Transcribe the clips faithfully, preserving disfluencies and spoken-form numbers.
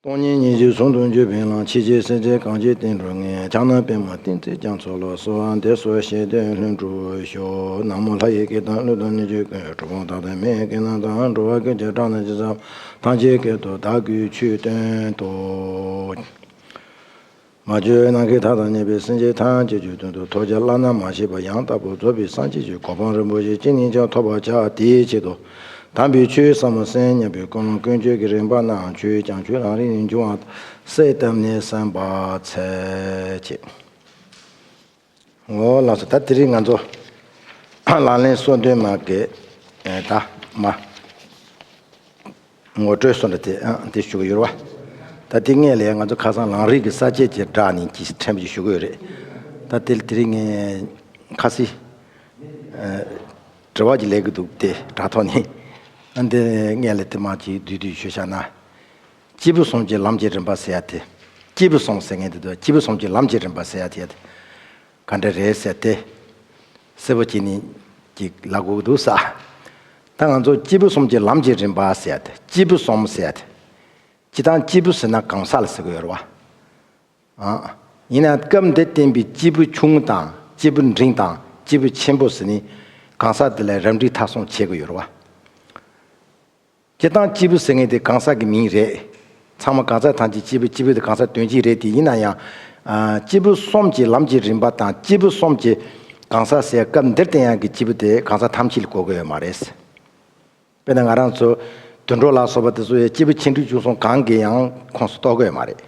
སྟོང་ཉིད་སྙིང་རྗེ་ཟུང་དུ་འཇུག་པའི་ལམ། ཆེས་ཆེར་གསལ་མཛད་གངས་ཅན་བསྟན་འགྲོའི་ངོས། ཕྱག་ན་པདྨོ་བསྟན་འཛིན་རྒྱ་མཚོ་ལ། གསོལ་བ་འདེབས་སོ་བཞེད་དོན་ལྷུན་གྲུབ་ཤོག། ན་མོ་ལྷ་ཡི་སྐད་དང་ཀླུ་དང་གནོད་སྦྱིན་ཀུན། གྲུབ་དཔུང་དག་དང་མི་ཡི་སྐད་རྣམས་དང་། འགྲོ་བ་ཀུན་གྱི་སྒྲ་རྣམས་ཇི་ཙམ། ཐམས་ཅད་སྐད་དུ་བདག་གིས་ཆོས་བསྟན་ཏོ། མ་གྱུར་ནམ་མཁའི་མཐའ་དང་མཉམ་པའི་སེམས་ཅན་ཐམས་ཅད་ཀྱི་དོན་དུ་ཐོས་བྱ་བླ་ན་མ་མཆིས་པ་ཡང་དག་པར་རྫོགས་པའི་སངས་རྒྱས་ཀྱི་གོ་འཕང་རིན་པོ་ཆེ་ཅི་ནས་ཀྱང་ཐོབ་པར་བྱ། དེའི་ཆེད་དུ་དམ་པའི་ཆོས་ཟབ་མོ་གསན་སྙམ་པའི་ཀུན་སློང་ཀུན་སྤྱོད་ཀྱི་རིམ་པ་རྣམས་ཆོས་ཀྱང་ཆོས་རང་རིག་ནས་འབྱུང་བ་གསལ་བཏབ་ནས་གསན་པར་འཚལ་ཞེས། འོ་ལགས་སོ། ད་དེ་རིང་ང་ཚོ་ལག་ལེན་སོ་བདུན་མ་གི་ད་མ། ངོ་སྤྲོད་སོགས་འདྲ་དེ་ཨ་དེ་ཞུ་གི་ཡོད་རེད་བ། ད་དེ་སྔོན་ལ་ང་ཚོ་ཁ་སང་ལམ་རིམ་གྱི་ས་བཅད་ཀྱི་སྦྲགས་ནས་ཀྱི་ཕྲན་བུ་ཞིག་ཞུ་གི་ཡོད་རེད། ད་དེ་དེ་རིང་ངས་ཁ་སི་ཨ་དྲི་བ་ཅིག་སླེབས་ཀྱི་འདུག་དེ་དྲ་ཐོག་ནས། ཨ་འདི་སྔོན་ལ་དེ་མ་ཅིག་བསྡུས་བསྡུས་ཞུས་བཞག་ན། སྐྱེས་བུ་གསུམ་གྱི་ལམ་གྱི་རིམ་པ་ཟེར་ཡ་དེ། སྐྱེས་བུ་གསུམ་ཟེར་མཁན་དེ་དང་སྐྱེས་བུ་གསུམ་གྱི་ལམ་གྱི་རིམ་པ་ཟེར་ཡ་དེ། ག་འདྲ་རེད་ཟེར་ཏེ། གསལ་པོ་བྱས་ནས་ཅིག་ལབ་དགོས་ཀྱི་འདུག་ས། ད་ང་ཚོ་སྐྱེས་བུ་གསུམ་གྱི་ལམ་གྱི་རིམ་པ་ཟེར་ཏེ་སྐྱེས་བུ་གསུམ་ཟེར་ཏེ། སྤྱིར་བཏང་སྐྱེས་བུ་ཟེར་ན་གང་ཟག་ལ་ཟེར་གྱི་ཡོད་རེད་བ། ཨ། ཡིན་ན་སྐབས་འདིར་བསྟན་པའི་སྐྱེས་བུ་ཆུང་ངུ་དང་སྐྱེས་བུ་འབྲིང་དང་སྐྱེས་བུ་ཆེན་པོ་ཟེར་ནས་གང་ཟག་དེ་ལ་རབ་འབྲིང་ཐ་གསུམ་ཕྱེ་གི་ཡོད་རེད་བ། སྤྱིར་བཏང་སྐྱེས་བུ་ཟེར་མཁན་དེ་གང་ཟག་གི་མིང་རེད། ཚང་མ་གང་ཟག་ཐམས་ཅད་སྐྱེས་བུ་སྐྱེས་བུ་དེ་གང་ཟག་དོན་གཅིག་རེད་དེ། ཡིན་ན་ཡང་། ཨ། སྐྱེས་བུ་གསུམ་གྱི་ལམ་གྱི་རིམ་པ་དང་སྐྱེས་བུ་གསུམ་གྱི་གང་ཟག་ཟེར་སྐབས་འདིར་བསྟན་ཡག་གི་སྐྱེས་བུ་དེ་གང་ཟག་ཐམས་ཅད་ལ་གོ་གི་ཡོད་མ་རེད། དཔེར་ན་ང་རང་ཚོ་དུད་འགྲོ་ལ་སོགས་པ་དེ་ཚོ་ཡང་སྐྱེས་བུ་ཆེ་འབྲིང་ཆུང་གསུམ་གང་གི་ཡང་ཁོངས་སུ་གཏོགས་གི་ཡོད་མ་རེད།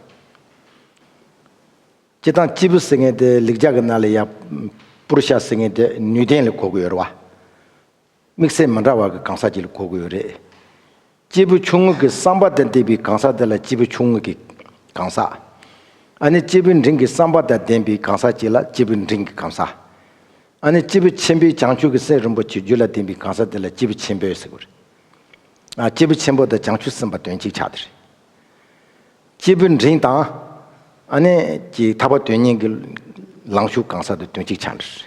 སྤྱིར་བཏང་སྐྱེས་བུ་ཟེར་མཁན་དེ་ལེགས་སྦྱར་གྱི་ནང་ལ་ཡང་པུ་རུ་ཤ་ཟེར་མཁན་དེ་ནུས་ལྡན་ལ་གོ་གི་ཡོད་རེད་བ། དམིགས་བསལ་མི་འདྲ་བ་གི་གང་ཟག་ཅིག་ལ་གོ་གི་ཡོད་རེད། སྐྱེས་བུ་ཆུང་ངུ་གི་བསམ་པ་དང་ལྡན་པའི་གང་ཟག་དེ་ལ་སྐྱེས་བུ་ཆུང་ངུ་གི་གང་ཟག། ཨ་ནི་སྐྱེས་བུ་འབྲིང་གི་བསམ་པ་དང་ལྡན་པའི་གང་ཟག་ཅིག་ལ་སྐྱེས་བུ་འབྲིང་གི་གང་ཟག། ཨ་ནི་སྐྱེས་བུ་ཆེན་པོའི་བྱང་ཆུབ་ཀྱི་སེམས་རིན་པོ་ཆེ་རྒྱུད་ལ་ལྡན་པའི་གང་ཟག་དེ་ལ་སྐྱེས་བུ་ཆེན་པོ་ཟེར་གི་རེད། ཨ། སྐྱེས་བུ་ཆེན་པོ་དང་བྱང་ཆུབ་སེམས་དཔའ་དོན་གཅིག་ཆགས་དེ་རེད། སྐྱེས་བུ་འབྲིང་དང་། ཨ་ནི་ཀྱི་ཐར་པ་དོན་གཉེར་གྱི་ལམ་ཞུགས་གང་ཟག་དེ་དོན་གཅིག་ཆགས་འདྲ།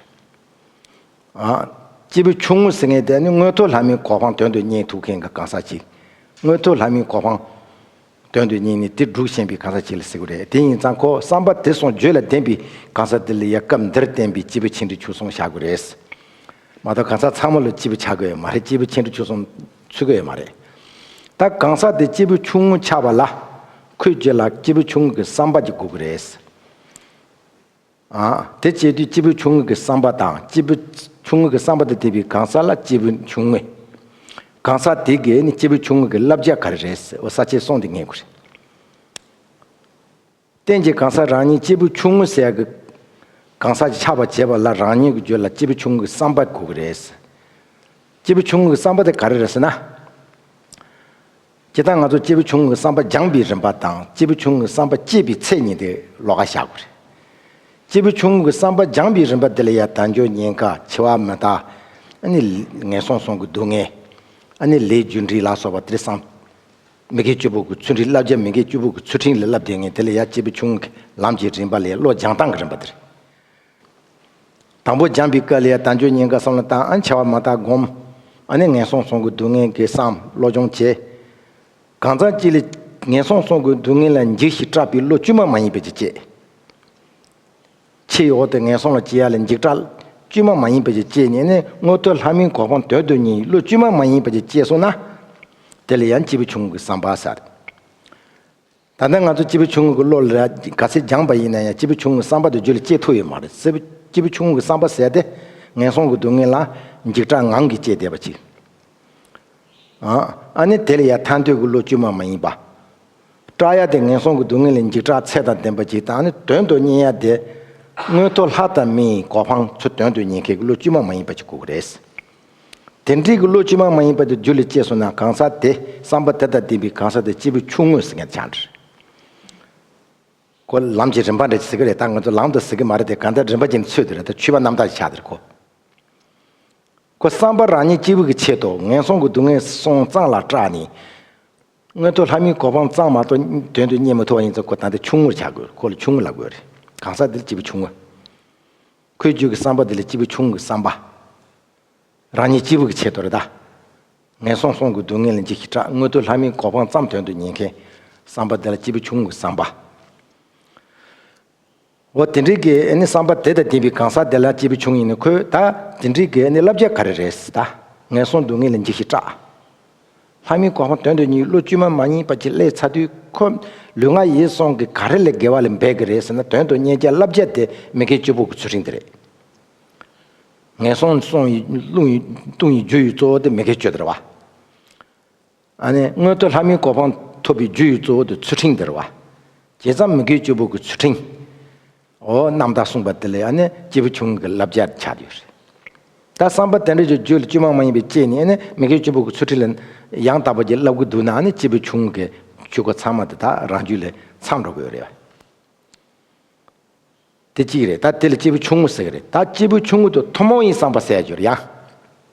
ཨ། སྐྱེས་བུ་ཆུང་ངུ་ཟེར་མཁན་དེ་ནི་མངོན་མཐོ་ལྷ་མིའི་གོ་འཕང་དོན་དུ་གཉེར་ཐུབ་མཁན་གྱི་གང་ཟག་ཅིག། མངོན་མཐོ་ལྷ་མིའི་གོ་འཕང་དོན་དུ་གཉེར་ནས་དེ་སྒྲུབ་ཤེས་པའི་གང་ཟག་ཅིག་ལ་ཟེར་གི་རེད། དེ་ཡིན་ཙང་ཁོ་བསམ་པ་དེ་གསུམ་རྒྱུད་ལ་ལྡན་པའི་གང་ཟག་དེ་ལ་ཡ་སྐབས་འདིར་བསྟན་པའི་སྐྱེས་བུ་ཆེ་འབྲིང་ཆུང་གསུམ་བཞག་དགོས་རེད། མ་གཏོགས་གང་ཟག་ཚང་མ་ལ་སྐྱེས་བུ་ཆགས་དགོས་ཡོད་མ་རེད། སྐྱེས་བུ་ཆེ་འབྲིང་ཆུང་གསུམ་ཚུད་ཀྱི་ཡོད་མ་རེད། ད་གང་ཟག་དེ་སྐྱེས་བུ་ཆུང་ངུ་ཆགས་པ་ལ་ཁོའི་རྒྱུད་ལ་སྐྱེས་བུ་ཆུང་ངུ་གི་བསམ་པ་ཅིག་དགོས་ཀྱི་རེད། ཨ། དེ་བྱེད་དུས་སྐྱེས་བུ་ཆུང་ངུ་གི་བསམ་པ་དང་སྐྱེས་བུ་ཆུང་ངུ་གི་བསམ་པ་དང་ལྡན་པའི་གང་ཟག་ལ་སྐྱེས་བུ་ཆུང་ངུ། གང་ཟག་དེ་གིས་ནི་སྐྱེས་བུ་ཆུང་ངུ་གི་བསླབ་བྱ་ག་རེ་རེད་ཟེར་བ་ས་བཅད་གསུམ་དེ་ངེས་དགོས་རེད། རྟེན་གྱི་གང་ཟག་རང་ཉིད་སྐྱེས་བུ་ཆུང་ངུ་ཟེར་ཡག་གི་གང་ཟག་ཅིག་ཆགས་པར་བྱེད་པ་ལ་རང་ཉིད་ཀྱི་རྒྱུད་ལ་སྐྱེས་བུ་ཆུང་ངུ་གི་བསམ་པ་དགོས་ཀྱི་རེད། སྐྱེས་བུ་ཆུང་ངུ་གི་བསམ་པ་དེ་ག་རེ་རེད་ཟེར་ན། སྤྱིར་བཏང་ང་ཚོ་སྐྱེས་བུ་ཆུང་ངུ་གི་བསམ་པ་སྦྱངས་པའི་རིམ་པ་དང་སྐྱེས་བུ་ཆུང་ངུ་གི་བསམ་པ་སྐྱེས་པའི་ཚད་གཉིས་དེ་ལོགས་ཀ་བཞག་དགོས་རེད། སྐྱེས་བུ་ཆུང་ངུ་གི་བསམ་པ་སྦྱངས་པའི་རིམ་པ་དེ་ལ་ཡང་དལ་འབྱོར་ཉེན་ཁ་འཆི་བ་མི་རྟག་ཨ་ནི་ངན་སོང་གསུམ་གྱི་སྡུག་བསྔལ། ཨ་ནི་ལས་རྒྱུ་འབྲས་ལ་སོགས་པ་དེ་བསམ། མི་དགེ་བཅུ་པོ་གི་ཚུལ་ཁྲིམས་བསླབ་བྱ་མི་དགེ་བཅུ་པོ་གི་ཚུལ་ཁྲིམས་ལ་བསླབ་བསྡད་མཁན་དེ་ལ་ཡང་སྐྱེས་བུ་ཆུང་ངུ་གི་ལམ་གྱི་རིམ་པ་ལས་བློ་སྦྱང་སྟངས་ཀྱི་རིམ་པ་དེ་རེད། དང་པོ་སྦྱངས་པའི་སྐབས་ལ་ཡང་དལ་འབྱོར་ཉེན་ཁ་བསམ་བློ་བཏང་ཨ་འཆི་བ་མ་དག་སྒོམ། ཨ་ནི་ངན་སོང་གསུམ་གྱི་སྡུག་བསྔལ་གྱི་བསམ་བློ་སྦྱོང་བྱེད། གང་ཟག་གཅིག་ལ་ངན་སོང་གསུམ་གྱི་སྡུག་བསྔལ་ལ་འཇིགས་ཤིང་སྐྲག་པའི་བློ་བཅོས་མ་མ་ཡིན་པ་ཅིག་སྐྱེས། ཕྱིའི་འོག་ཏུ་ངན་སོང་ལ་སྐྱེ་ཡ་ལ་འཇིགས་སྐྲག་བཅོས་མ་མ་ཡིན་པ་ཅིག་སྐྱེས་ནས་ནི་མངོན་མཐོ་ལྷ་མིའི་གོ་འཕང་དོན་དུ་གཉེར་བློ་བཅོས་མ་མ་ཡིན་པ་ཅིག་སྐྱེས་སོང་ན། དེ་ལ་ཡང་སྐྱེས་བུ་ཆུང་ངུ་གི་བསམ་པ་ཟེར། ད་ལྟ་ང་ཚོ་སྐྱེས་བུ་ཆུང་ངུ་གི་བློ་ལ་ག་ཚད་སྦྱངས་པ་ཡིན་ན་ཡང་སྐྱེས་བུ་ཆུང་ངུ་གི་བསམ་པ་དེ་རྒྱུད་ལ་སྐྱེ་ཐུབ་ཡོད་མ་རེད། སྐྱེས་བུ་ཆུང་ངུ་གི་བསམ་པ་ཟེར་དེ་ངན་སོང་གི་སྡུག་བསྔལ་ལ་འཇིགས་སྐྲག་ངང་གིས་སྐྱེས་བསྡད་པ་ཅིག། ཨ་ནི་དེ་ལ་ཡང་ཐར་འདོད་ཀྱི་བློ་བཅོས་མ་མ་ཡིན་པ། སྐྲག་ཡ་དེ་ངན་སོང་གི་སྡུག་བསྔལ་ལ་འཇིགས་སྐྲག་ཚད་དང་ལྡན་པ་ཅིག་དང་ཨ་ནི་དོན་དུ་གཉེར་ཡ་དེ་མངོན་མཐོ་ལྷ་དང་མིའི་གོ་འཕང་ཚུར་དོན་དུ་གཉེར་མཁན་གྱི་བློ་བཅོས་མ་མ་ཡིན་པ་ཅིག་དགོས་ཀྱི་རེད། དེ་འདྲའི་གི་བློ་བཅོས་མ་མ་ཡིན་པ་དེ་རྒྱུད་ལ་སྐྱེས་སོང་ན་གང་ཟག་དེ་བསམ་པ་དེ་དང་ལྡན་པའི་གང་ཟག་དེ་སྐྱེས་བུ་ཆུང་ངུ་ཟེར་མཁན་དེ་ཆགས་འདྲ། ཁོ་ལམ་གྱི་རིམ་པ་འདྲ་ཟེར་གི་རེད། ད་ང་ཚོ་ལམ་དུ་ཟེར་གི་མ་རེད་དེ་གང་ལྟར་རིམ་པ་ཅན་ཚོད་དེ་རེད། ད་ཆོས་པ་རྣམ་དག་ཅིག་ཆགས་དེ་རེད་ཁོ། ཁོ་བསམ་པ་རང་ཉིད་སྐྱེས་བུ་གི་ཆེད་དུ་ངན་སོང་གི་སྡུག་བསྔལ་གསུམ་ཙམ་ལ་སྐྲག་ནས། མངོན་མཐོ་ལྷ་མིའི་གོ་འཕང་ཙམ་མ་གཏོགས་དོན་དུ་གཉེར་མི་ཐུབ་པ་ཡིན་ཙང་ཁོ་ད་ལྟ་ཆུང་ངུར་ཆགས་དགོས། ཁོ་ལ་ཆུང་ངུ་ལབ་དགོས་རེད། གང་ཟག་དེ་ལ་སྐྱེས་བུ་ཆུང་ངུ། ཁོའི་རྒྱུད་ཀྱི་བསམ་པ་དེ་ལ་སྐྱེས་བུ་ཆུང་ངུ་གི་བསམ་པ། རང་ཉིད་སྐྱེས་བུ་གི་ཆེད་དུ་རེད་ད། ངན་སོང་གསུམ་གྱི་སྡུག་བསྔལ་ལ་འཇིགས་ཤིང་སྐྲག་མངོན་མཐོ་ལྷ་མིའི་གོ་འཕང་ཙམ་དོན་དུ་གཉེར་མཁན། བསམ་པ་དེ་ལ་སྐྱེས་བུ་ཆུང་ངུའི་བསམ་པ། འོ་དེ་འདྲའི་གི་ཨ་ནི་བསམ་པ་དེ་དང་ལྡན་པའི་གང་ཟག་དེ་ལ་སྐྱེས་བུ་ཆུང་ངུ་ཡིན་ན། ཁོས་ད་དེ་འདྲའི་གི་ཨ་ནི་བསླབ་བྱ་ག་རེ་རེད་ཟེར། ད་ངན་སོང་སྡུག་བསྔལ་ལ་འཇིགས་ཤིང་སྐྲག། ལྷ་མིའི་གོ་འཕང་དོན་དུ་གཉེར་བའི་བློ་བཅོས་མ་མ་ཡིན་པ་ཅིག་སླེབས་ཚར་དུས། ཁོ་ལུས་ངག་ཡིད་གསུམ་གྱིས་ག་རེ་ལས་དགེ་བ་ལས་འབད་ཀྱི་རེད་ཟེར་ན། དོན་དུ་གཉེར་བྱའི་བསླབ་བྱ་དེ་མི་དགེ་བཅུ་པོ་གི་ཚུལ་ཁྲིམས་དེ་རེད། ངན་སོང་སོང་ཡི་ལྟུང་ཡི་ལྟུང་ཡི་རྒྱུ་ཡི་གཙོ་བོ་དེ་མི་དགེ་བཅུ་དེ་རེད་བ། ཨ་ནི་མངོན་མཐོ་ལྷ་མིའི་གོ་འཕང་ཐོབ་པའི་རྒྱུ་ཡི་གཙོ་བོ་དེ་ཚུལ་ཁྲིམས་དེ་རེད་བ། བྱས་ཙང་མི་དགེ་བཅུ་པོ་གི་ཚུལ་ཁྲིམས། འོ་རྣམ་དག་གསུངས་པ་དེ་ལས་ཨ་ནི་སྐྱེས་བུ་ཆུང་ངུ་གི་བསླབ་བྱ་ཆགས་ཡོད་རེད། ད་བསམ་པ་དེ་འདྲ་ཅིག་རྒྱུད་ལ་བཅོས་མ་མ་ཡིན་པ་སྐྱེས་ནས། ཨ་ནི་མི་དགེ་བཅུ་པོ་གི་ཚུལ་ཁྲིམས་ལ་ཡང་དག་པ་ཅིག་བསླབ་ཀྱི་འདུག་ན། ཨ་ནི་སྐྱེས་བུ་ཆུང་ངུ་གི་ཆོས་སྐོར་ཚང་མ་དེ་དག་རང་རྒྱུད་ལ་ཚང་འགྲོ་གི་ཡོད་རེད་བ། དེ་གཅིག་རེད། ད་དེ་ལ་སྐྱེས་བུ་ཆུང་ངུ་ཟེར་གི་རེད། ད་སྐྱེས་བུ་ཆུང་ངུ་དེ་ཐུན་མོང་བའི་བསམ་པ་ཟེར་ཡ་ཡོད་རེད་ཡ།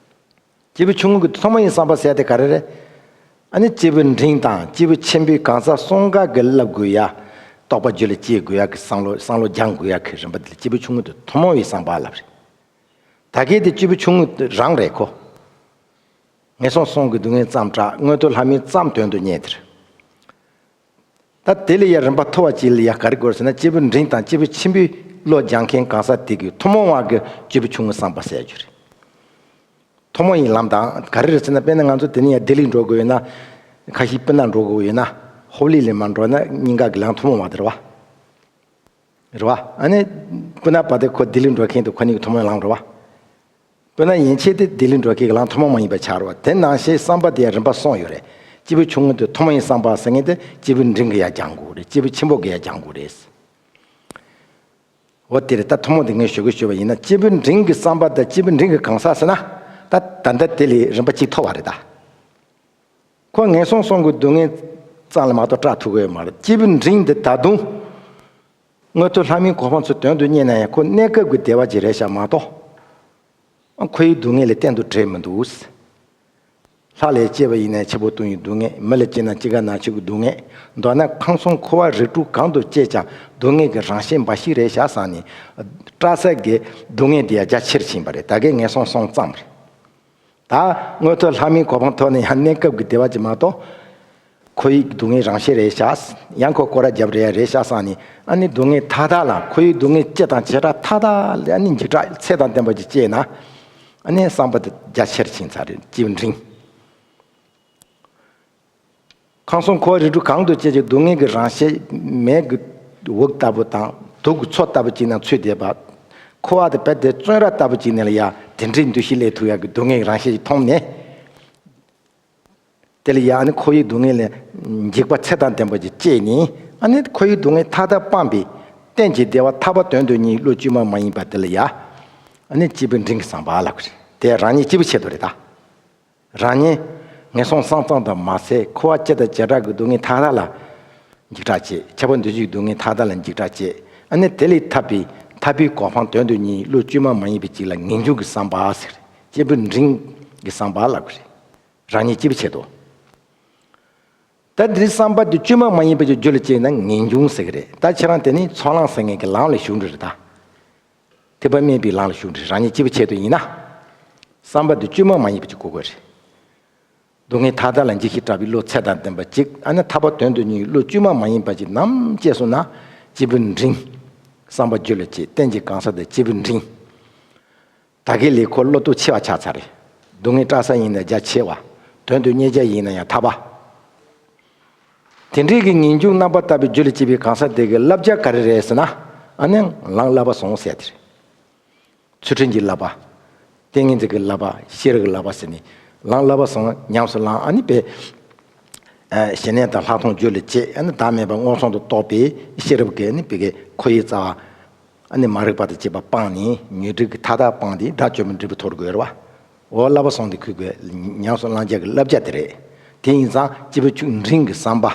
སྐྱེས་བུ་ཆུང་ངུ་གི་ཐུན་མོང་བའི་བསམ་པ་ཟེར་ཡ་དེ་ག་རེ་རེད། ཨ་ནི་སྐྱེས་བུ་འབྲིང་དང་སྐྱེས་བུ་ཆེན་པོའི་གང་ཟག་གསུམ་ཀ་གིས་བསླབ་དགོས་ཡ། རྟོགས་པ་རྒྱུད་ལ་སྐྱེ་དགོས་ཡ་གི་བསམ་བློ་བསམ་བློ་སྦྱང་དགོས་ཡ་གི་རིམ་པ་དེ་ལ་སྐྱེས་བུ་ཆུང་ངུ་དེ་ཐུན་མོང་བའི་བསམ་པ་ལབ་རེད། ད་གལ་ཏེ་སྐྱེས་བུ་ཆུང་ངུ་རང་རེད་ཁོ། ངན་སོང་གསུམ་གྱི་སྡུག་བསྔལ་ཙམ་དྲག། མངོན་མཐོ་ལྷ་མིའི་ཙམ་དོན་དུ་གཉེར་དེ་རེད། ད་དེ་ལ་ཡ་རིམ་པ་མཐོ་བ་ཅིག་ལ་ཡ་ག་རེ་དགོས་ཟེར་ན། སྐྱེས་བུ་འབྲིང་དང་སྐྱེས་བུ་ཆེན་པོའི་བློ་སྦྱང་མཁན་གང་ཟག་དེ་གི་ཐུན་མོང་བ་གི་སྐྱེས་བུ་ཆུང་ངུའི་བསམ་པ་ཟེར་རྒྱུ་རེད། ཐུན་མོང་ཡི་ལམ་དང་ག་རེ་རེད་ཟེར་ན། དཔེར་ན་ང་ཚོ་དེ་ནས་ཡ་ལྡི་ལི་འགྲོ་དགོས་ཡོད་ན། ཁ་ཤས་སྤུ་ན་འགྲོ་དགོས་ཡོད་ན། ཧོབ་ལི་ལས་མར་འགྲོ་ན་གཉིས་ཀ་གི་ལམ་ཐུན་མོང་བ་དེ་རེད་བ། རེད་བ། ཨ་ནི་སྤུ་ན་བ་དེ་ཁོ་ལྡི་ལི་འགྲོ་མཁན་དེ་ཁོ་གཉིས་ཀྱི་ཐུན་མོང་ལམ་རེད་བ། དཔེར་ན་ཡན་ཆད་དེ་ལྡི་ལི་འགྲོ་མཁན་གྱི་ལམ་ཐུན་མོང་མ་ཡིན་པ་ཆགས་རེད་བ། དེ་ནང་བཞིན་བསམ་པ་དེ་ཡང་རིམ་པ་གསུམ་ཡོད་རེད། སྐྱེས་བུ་ཆུང་ངུ་དེ་ཐུན་མོང་བའི་བསམ་པ་ཟེར་མཁན་དེ་སྐྱེས་བུ་འབྲིང་གིས་ཡང་སྦྱང་དགོས་རེད། སྐྱེས་བུ་ཆེན་པོ་གིས་ཡང་སྦྱང་དགོས་རེད། འོ་དེ་རེད། ད་ཐུན་མོང་དེ་ངས་ཞུ་གི་ཞུས་པ་ཡིན་ན། སྐྱེས་བུ་འབྲིང་གི་བསམ་པ་དང་སྐྱེས་བུ་འབྲིང་གི་གང་ཟག་ཟེར་ན། ད་ད་ལྟ་དེ་ལས་རིམ་པ་གཅིག་མཐོ་བ་རེད་ད། ཁོ་ངན་སོང་གསུམ་གྱི་སྡུག་བསྔལ་ཙམ་ལ་མ་གཏོགས་སྐྲག་ཐུབ་ཀྱི་ཡོད་མ་རེད། སྐྱེས་བུ་འབྲིང་འདི་ད་དུང་མངོན་མཐོ་ལྷ་མིའི་གོ་འཕང་ཚུལ་དོན་དུ་གཉེར་ན་ཡང་ཁོ་གནས་སྐབས་ཀྱི་བདེ་བ་ཅིག་རེད་ཤག་མ་གཏོགས། འཁོར་བའི་སྡུག་བསྔལ་ལ་གཏན་དུ་བྲལ་མི་འདུག། ལྷ་ལ་སྐྱེས་པ་ཡིན་ན་འཆི་འཕོ་ལྟུང་བའི་སྡུག་བསྔལ། མི་ལ་སྐྱེས་ན་སྐྱེ་རྒ་ན་འཆི་གི་སྡུག་བསྔལ། མདོར་ན་ཁམས་གསུམ་འཁོར་བ་རིགས་དྲུག་གང་དུ་སྐྱེས་ཀྱང་སྡུག་བསྔལ་གྱི་རང་བཞིན་འབའ་ཞིག་རེད་ཤག་བསམ་ནས། སྐྲག་ས་གི་སྡུག་བསྔལ་དེ་ཡང་རྒྱ་ཆེར་ཕྱིན་པ་རེད། ད་གིན་ངན་སོང་གསུམ་ཙམ་རེད། ད་མངོན་མཐོ་ལྷ་མིའི་གོ་འཕང་ཐོབ་ནས་ཡང་གནས་སྐབས་ཀྱི་བདེ་བ་ཅིག་མ་གཏོགས། འཁོར་བའི་སྡུག་བསྔལ་རང་བཞིན་རེད་ཤག། ཡང་ཁོ་སྐོར་ར་རྒྱབ་རེད་ཡ་རེད་ཤག་བསམ་ནས། ཨ་ནི་སྡུག་བསྔལ་མཐའ་དག་ལ། འཁོར་བའི་སྡུག་བསྔལ་སྤྱི་དང་བྱེ་བྲག་མཐའ་དག་ལ་ཨ་ནི་འཇིགས་སྐྲག་ཚད་དང་ལྡན་པ་ཅིག་སྐྱེས་ན། ཨ་ནི་བསམ་པ་དེ་རྒྱ་ཆེར་ཕྱིན་ཚར་རེད། སྐྱེས་བུ་འབྲིང་། ཁམས་གསུམ་འཁོར་བ་རིགས་དྲུག་གང་དུ་སྐྱེས་ཀྱང་སྡུག་བསྔལ་གྱི་རང་བཞིན་མེ་གི་འོབས་ལྟ་བུ་དང་དུག་གི་མཚོ་ལྟ་བུ་ཅིག་ནང་ཚུད་བསྡད་པ། ཁུ་བ་དེ་རྦད་དེ་བཙོན་ར་ལྟ་བུ་ཅིག་ནང་ལ་ཡ་དེ་འདྲའི་འདུ་ཤེས་སླེབས་ཐུབ་ཡག་གི་སྡུག་བསྔལ་གྱི་རང་བཞིན་ཅིག་མཐོང་ནས། དེ་ལ་ཡང་ཨ་ནི་འཁོར་བའི་སྡུག་བསྔལ་ལས་འཇིགས་པ་ཚད་དང་ལྡན་པ་ཅིག་སྐྱེས་ནས། ཨ་ནི་འཁོར་བའི་སྡུག་བསྔལ་མཐའ་དག་སྤངས་པའི་གཏན་གྱི་བདེ་བ་ཐར་པ་དོན་དུ་གཉེར་བའི་བློ་བཅོས་མ་མ་ཡིན་པ་དེ་ལ་ཡ། ཨ་ནི་སྐྱེས་བུ་འབྲིང་གི་བསམ་པ་ལབ་ཀྱི་རེད། དེ་རང་ཉིད་སྐྱེས་བུ་ཆེད་དུ་རེད་ད། རང་ཉིད་ངན་སོང་གསུམ་ཙམ་དུ་མ་ཟད། འཁོར་བ་སྤྱི་དང་བྱེ་བྲག་གི་སྡུག་བསྔལ་མཐའ་དག་ལ་འཇིགས་སྐྲག་བྱེད། ཁྱབ་པ་འདུ་བྱེད་ཀྱི་སྡུག་བསྔལ་མཐའ་དག་ལ་འཇིགས་སྐྲག་བྱེད། ཨ་ནི་དེ་ལས་ཐར་པའི་ཐར་པའི་གོ་འཕང་དོན་དུ་གཉེར་བའི་བློ་བཅོས་མ་མ་ཡིན་པ་ཅིག་ལ་ངེས་འབྱུང་གི་བསམ་པ་ཟེར། སྐྱེས་བུ་འབྲིང་གི་བསམ་པ་ལབ་ཀྱི་རེད། རང་ཉིད་སྐྱེས་བུ་ཆེད་དུ། ད་འདིའི་བསམ་པ་འདི་བཅོས་མ་མ་ཡིན་པ་ཅིག་རྒྱུད་ལ་སྐྱེས་ན་ངེས་འབྱུང་ཟེར་གྱི་རེད། ད་ཁྱེད་རང་དེ་ནི་ཚོགས་ལམ་ཟེར་མཁན་གྱི་ལམ་ལ་ཞུགས་འགྲོ་རེད་ད། ཐེག་པ་དམན་པའི་ལམ་ལ་ཞུགས་འགྲོ་རེད། རང་ཉིད་སྐྱེས་བུ་ཆེད་དུ་ཡིན་ན། བསམ་པ་འདི་བཅོས་མ་མ་ཡིན་པ་ཅིག་དགོས་དགོས་རེད། སྡུག་བསྔལ་མཐའ་དག་ལ་འཇིགས་ཤིང་སྐྲག་པའི་བློ་ཚད་དང་ལྡན་པ་ཅིག། ཨ་ནི་ཐར་པ་དོན་དུ་གཉེར་བའི་བློ་བཅོས་མ་མ་ཡིན་པ་ཅིག་ནམ་སྐྱེས་སོང་ན། སྐྱེས་བུ་འབྲིང་། བསམ་པ་རྒྱུད་ལ་སྐྱེས། རྟེན་གྱི་གང་ཟག་དེ་སྐྱེས་བུ་འབྲིང་། ད་གིན་ལས་ཁོ་བློ་སྟོབས་ཆེ་བ་ཆགས་ཚར་རེད། སྡུག་བསྔལ་སྐྲག་ས་ཡིན་ན་རྒྱ་ཆེ་བ། དོན་དུ་གཉེར་བྱ་ཡིན་ན་ཡང་ཐར་པ། དེ་འདྲའི་གི་ངེས་འབྱུང་རྣམ་པར་དག་པའི་རྒྱུད་ལ་སྐྱེས་པའི་གང་ཟག་དེ་གི་བསླབ་བྱ་ག་རེ་རེད་ཟེར་ན། ཨ་ནི་ལམ་བསླབ་པ་གསུམ་ཟེར་དེ་རེད། ཚུལ་ཁྲིམས་ཀྱི་བསླབ་པ། ཏིང་ངེ་འཛིན་གྱི་བསླབ་པ། ཤེས་རབ་ཀྱི་བསླབ་པ་ཟེར་ནས། ལམ་བསླབ་པ་གསུམ་ཉམས་སུ་བླངས། ཨ་ནི་དཔེ། ཨ་ཞི་གནས་དང་ལྷག་མཐོང་རྒྱུད་ལ་སྐྱེས། ཨ་ནི་བདག་མེད་པ་མངོན་སུམ་དུ་རྟོགས་པའི་ཤེས་རབ་ཀྱིས། ཨ་ནི་དཔེ་གི་འཁོར་བའི་རྩ་བ། ཨ་ནི་མ་རིག་པ་དང་བཅས་པ་སྤངས་ནས། ཉོན་སྒྲིབ་ཀྱི་མཐའ་དག་སྤངས་ཏེ་དགྲ་བཅོམ་པའི་འབྲས་བུ་ཐོབ་དགོས་རེད་བ། འོ་བསླབ་པ་གསུམ་དེ་ཁོས་གི་ཉམས་སུ་བླང་བྱ་གི་བསླབ་བྱ་དེ་རེད། དེ་ཡིན་ཙང་སྐྱེས་བུ་ཆུང་འབྲིང་གི་བསམ་པ།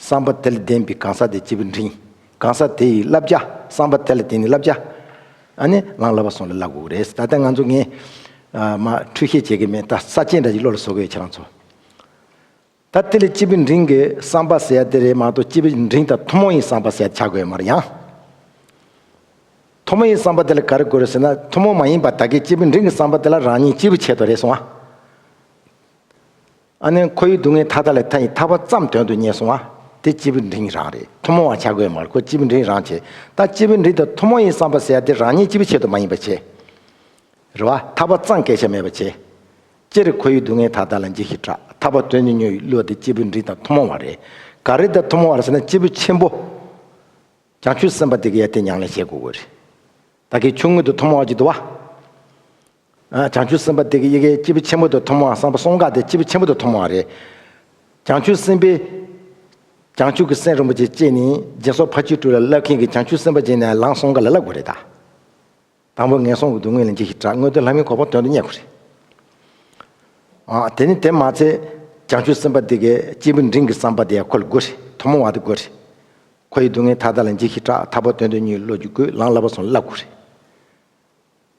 བསམ་པ་དེ་ལ་ལྡན་པའི་གང་ཟག་དེ་སྐྱེས་བུ་འབྲིང་། གང་ཟག་དེ་ཡི་བསླབ་བྱ། བསམ་པ་དེ་ལ་བརྟེན་ནས་བསླབ་བྱ། ཨ་ནི་ལམ་བསླབ་པ་གསུམ་ལ་བསླབ་དགོས་རེད། ད་ལྟ་ང་ཚོ་ངས་ཨ་མ་འཁྲུལ་བཤད་བྱེད་ཀྱི་མེད། ད་ས་བཅད་འདྲ་ཞིག་བློ་ལ་བཟོ་དགོས་ཁྱེད་རང་ཚོ། ད་དེ་ལ་སྐྱེས་བུ་འབྲིང་གི་བསམ་པ་ཟེར་ཡ་དེ་རེད་མ་གཏོགས། སྐྱེས་བུ་འབྲིང་དང་ཐུན་མོང་བའི་བསམ་པ་ཟེར་ཡ་ཆགས་དགོས་མ་རེད་ཡང་། ཐུན་མོང་བའི་བསམ་པ་དེ་ལ་ག་རེ་དགོས་རེད་ཟེར་ན། ཐུན་མོང་མ་ཡིན་པ་ད་གིན་སྐྱེས་བུ་འབྲིང་གི་བསམ་པ་དེ་ལ་རང་ཉིད་སྐྱེས་བུ་ཆེད་དུ་རེད་གསུང་བ། ཨ་ནི་འཁོར་བའི་སྡུག་བསྔལ་མཐའ་དག་ལས་ཐར་ཡི་ཐར་པ་ཙམ་དོན་དུ་གཉེར་གསུང་བ། དེ་སྐྱེས་བུ་འབྲིང་རང་རེད། ཐུན་མོང་བ་ཆགས་དགོས་མ་རེད། ཁོ་སྐྱེས་བུ་འབྲིང་རང་བྱེད། ད་སྐྱེས་བུ་འབྲིང་དང་ཐུན་མོང་ཡིན་བསམ་པ་ཟེར་ཡ་དེ་རང་ཉིད་སྐྱེས་བུ་ཆེད་དུ་མ་ཡིན་པ་བྱེད། རེད་བ། ཐར་པ་གཙང་སྐད་ཆ་མེད་པ་བྱེད། སྤྱིར་འཁོར་བའི་སྡུག་བསྔལ་མཐའ་དག་ལ་འཇིགས་ཤིག་སྐྲག། ཐར་པ་དོན་དུ་གཉེར་བའི་བློ་དེ་སྐྱེས་བུ་འབྲིང་དང་ཐུན་མོང་བ་རེད། ག་རེ་དང་ཐུན་མོང་བ་རེད་ཟེར་ན་སྐྱེས་བུ་ཆེན་པོ། བྱང་ཆུབ་སེམས་དཔའ་དེ་གི་ཡ་དེ་ཉམས་ལེན་བྱེད་དགོས་ཀྱི་རེད། ད་གི་ཆུང་ངུ་དང་ཐུན་མོང་བ་ཅིག་འདུག་བ། ཨ། བྱང་ཆུབ་སེམས་དཔའ་དེ་གི་ཡི་གེ་སྐྱེས་བུ་ཆེན་པོ་དང་ཐུན་མོང་བ་བསམ་པ་གསུམ་ཀ་དེ་སྐྱེས་བུ་ཆེན་པོ་དང་ཐུན་མོང་བ་རེད། བྱང་ཆུབ་སེམས་དཔའི། བྱང་ཆུབ་ཀྱི་སེམས་རིན་པོ་ཆེ་སྐྱེས་ནས་སྦྱིན་སོགས་ཕར་ཕྱིན་དྲུག་ལ་བསླབ་མཁན་གྱི་བྱང་ཆུབ་སེམས་དཔའ་ཅིག་ཡིན་ན་ལམ་གསུམ་ཀ་ལ་བསླབ་དགོས་རེད་ད། དང་པོ་ངན་སོང་གི་སྡུག་བསྔལ་ལས་འཇིགས་ཤིག་སྐྲག། མངོན་མཐོ་ལྷ་མིའི་གོ་འཕང་དོན་དུ་གཉེར་དགོས་རེད། ཨ། དེ་ནི་དེ་མ་ཚད་བྱང་ཆུབ་སེམས་དཔའ་དེ་གའི་སྐྱེས་བུ་འབྲིང་གི་བསམ་པ་དེ་ཡང་ཁོ་ལ་དགོས་རེད། ཐུན་མོང་བ་དེ་དགོས་རེད། འཁོར་བའི་སྡུག་བསྔལ་མཐའ་དག་ལ་འཇིགས་ཤིག་སྐྲག། ཐར་པ་དོན་དུ་གཉེར་བའི་བློ་ཅིག་དགོས། ལམ་བསླབ་པ་གསུམ་བསླབ་དགོས་རེད།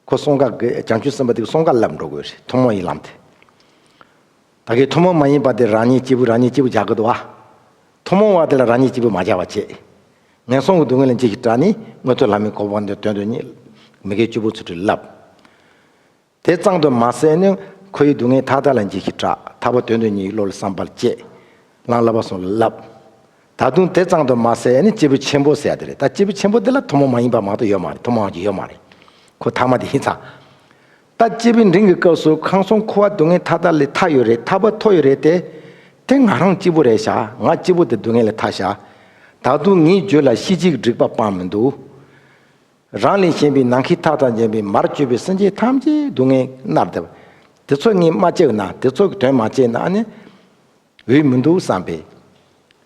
ཁོ་གསུམ་ཀ་གི་བྱང་ཆུབ་སེམས་དཔའ་དེ་གསུམ་ཀ་བསླབ་འགྲོ་དགོས་རེད། ཐུན་མོང་ཡི་ལམ་དེ། ད་གའི་ཐུན་མོང་མ་ཡིན་པ་དེ་རང་ཉིད་སྐྱེས་བུ་རང་ཉིད་སྐྱེས་བུ་རྒྱག་གི་འདུག་བ། ཐུན་མོང་བ་དེ་ལ་རང་ཉིད་སྐྱེས་བུ་མ་རྒྱག་པ་བྱེད། ངན་སོང་གི་སྡུག་བསྔལ་ལས་འཇིགས་ཤིག་སྐྲག་ནས་མངོན་མཐོ་ལྷ་མིའི་གོ་འཕང་དོན་དུ་གཉེར། མི་དགེ་བཅུ་སྤོང་ཚུལ་ཁྲིམས་བསླབ། དེ་ཙམ་དུ་མ་ཟད་ནི་འཁོར་བའི་སྡུག་བསྔལ་མཐའ་དག་ལ་འཇིགས་ཤིག་སྐྲག། ཐར་པ་དོན་དུ་གཉེར་བའི་བློ་ལ་བསམ་པ་བསྐྱེད། ལམ་བསླབ་པ་གསུམ་ལ་བསླབ། ད་དུང་དེ་ཙམ་དུ་མ་ཟད་ནི་སྐྱེས་བུ་ཆེན་པོ་ཟེར་ཡ་དེ་རེད། ད་སྐྱེས་བུ་ཆེན་པོ་དེ་ལ་ཐུན་མོང་མ་ཡིན་པ་མ་གཏོགས་ཡོད་མ་རེད། ཐུན་མོང་བ་ཅིག་ཡོད་མ་རེད། ཁོ་ཐ་མ་དེ་ཡིན་ཙང་། ད་སྐྱེས་བུ་འབྲིང་གི་སྐབས་སུ་ཁམས་གསུམ་འཁོར་བ་སྡུག་བསྔལ་མཐའ་དག་ལས་ཐར་ཡོད་རེད། ཐར་པ་ཐོབ་ཡོད་རེད་དེ། དེ་ང་རང་གཅིག་པུ་རེད་ཤག། ང་གཅིག་པུ་དེ་སྡུག་བསྔལ་ལས་ཐར་ཤག། ད་དུང་ངའི་རྒྱུད་ལ་ཤེས་བྱའི་སྒྲིབ་པ་སྤངས་མི་འདུག། རང་ལས་གཞན་པའི་ནམ་མཁའི་མཐའ་དང་མཉམ་པའི་མར་གྱུར་པའི་སེམས་ཅན་ཐམས་ཅད་སྡུག་བསྔལ་མནར་བསྡད་པ། དེ་ཚོ་ངས་མ་བྱས་ན། དེ་ཚོ་གི་དོན་མ་བྱས་ན་ཨ་ནི་འོས་མི་འདུག་བསམ་པས།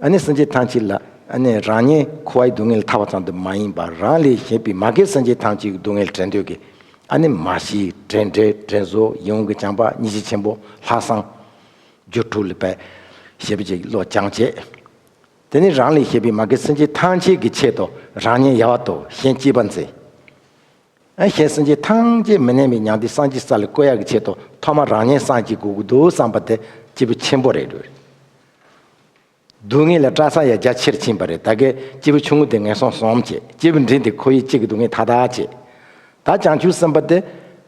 ཨ་ནི་སེམས་ཅན་ཐམས་ཅད་ལ་ཨ་ནི་རང་ཉིད་འཁོར་བའི་སྡུག་བསྔལ་ཐར་བ་ཙམ་དུ་མ་ཡིན་པར་རང་ལས་གཞན་པའི་མ་རྒན་སེམས་ཅན་ཐམས་ཅད་ཀྱི་སྡུག་བསྔལ་དྲན་འདོད་ཀྱི། ཨ་ནི་མ་ཤི་དྲན་བྲལ་དྲན་གསོ་ཡིད་འོང་གི་བྱམས་པ་སྙིང་རྗེ་ཆེན་པོ་ལྷག་བསམ་སྒྱུ་འཕྲུལ་ལ་དཔེ་ཞེ་པོ་ཅིག་བློ་སྦྱངས་བྱས། དེ་ནི་རང་ལས་གཞན་པའི་མ་རྒན་སེམས་ཅན་ཐམས་ཅད་ཀྱི་ཆེད་དུ་རང་ཉིད་ཡལ་བར་དུ་གཞན་གཅེས་པར་མཛད། ཨ། གཞན་སེམས་ཅན་ཐམས་ཅད་མི་གནས་པའི་མྱང་འདས་སངས་རྒྱས་ས་ལ་བཀོད་ཡག་གི་ཆེད་དུ་ཐོག་མར་རང་ཉིད་སངས་རྒྱས་དགོས་ཀྱི་འདུག་བསམ་པ་དེ་སྐྱེས་བུ་ཆེན་པོ་རེད་འདུག། སྡུག་བསྔལ་ལ་སྐྲག་ས་ཡང་རྒྱ་ཆེར་ཕྱིན་པ་རེད། ད་གའི་སྐྱེས་བུ་ཆུང་ངུ་དེ་ངན་སོང་གསུམ་བྱེད། སྐྱེས་བུ་འབྲིང་དེ་འཁོར་བའི་གཅིག་གི་སྡུག་བསྔལ་མཐའ་དག་བྱེད། ད་བྱང་ཆུབ་སེམས་དཔའ་དེ་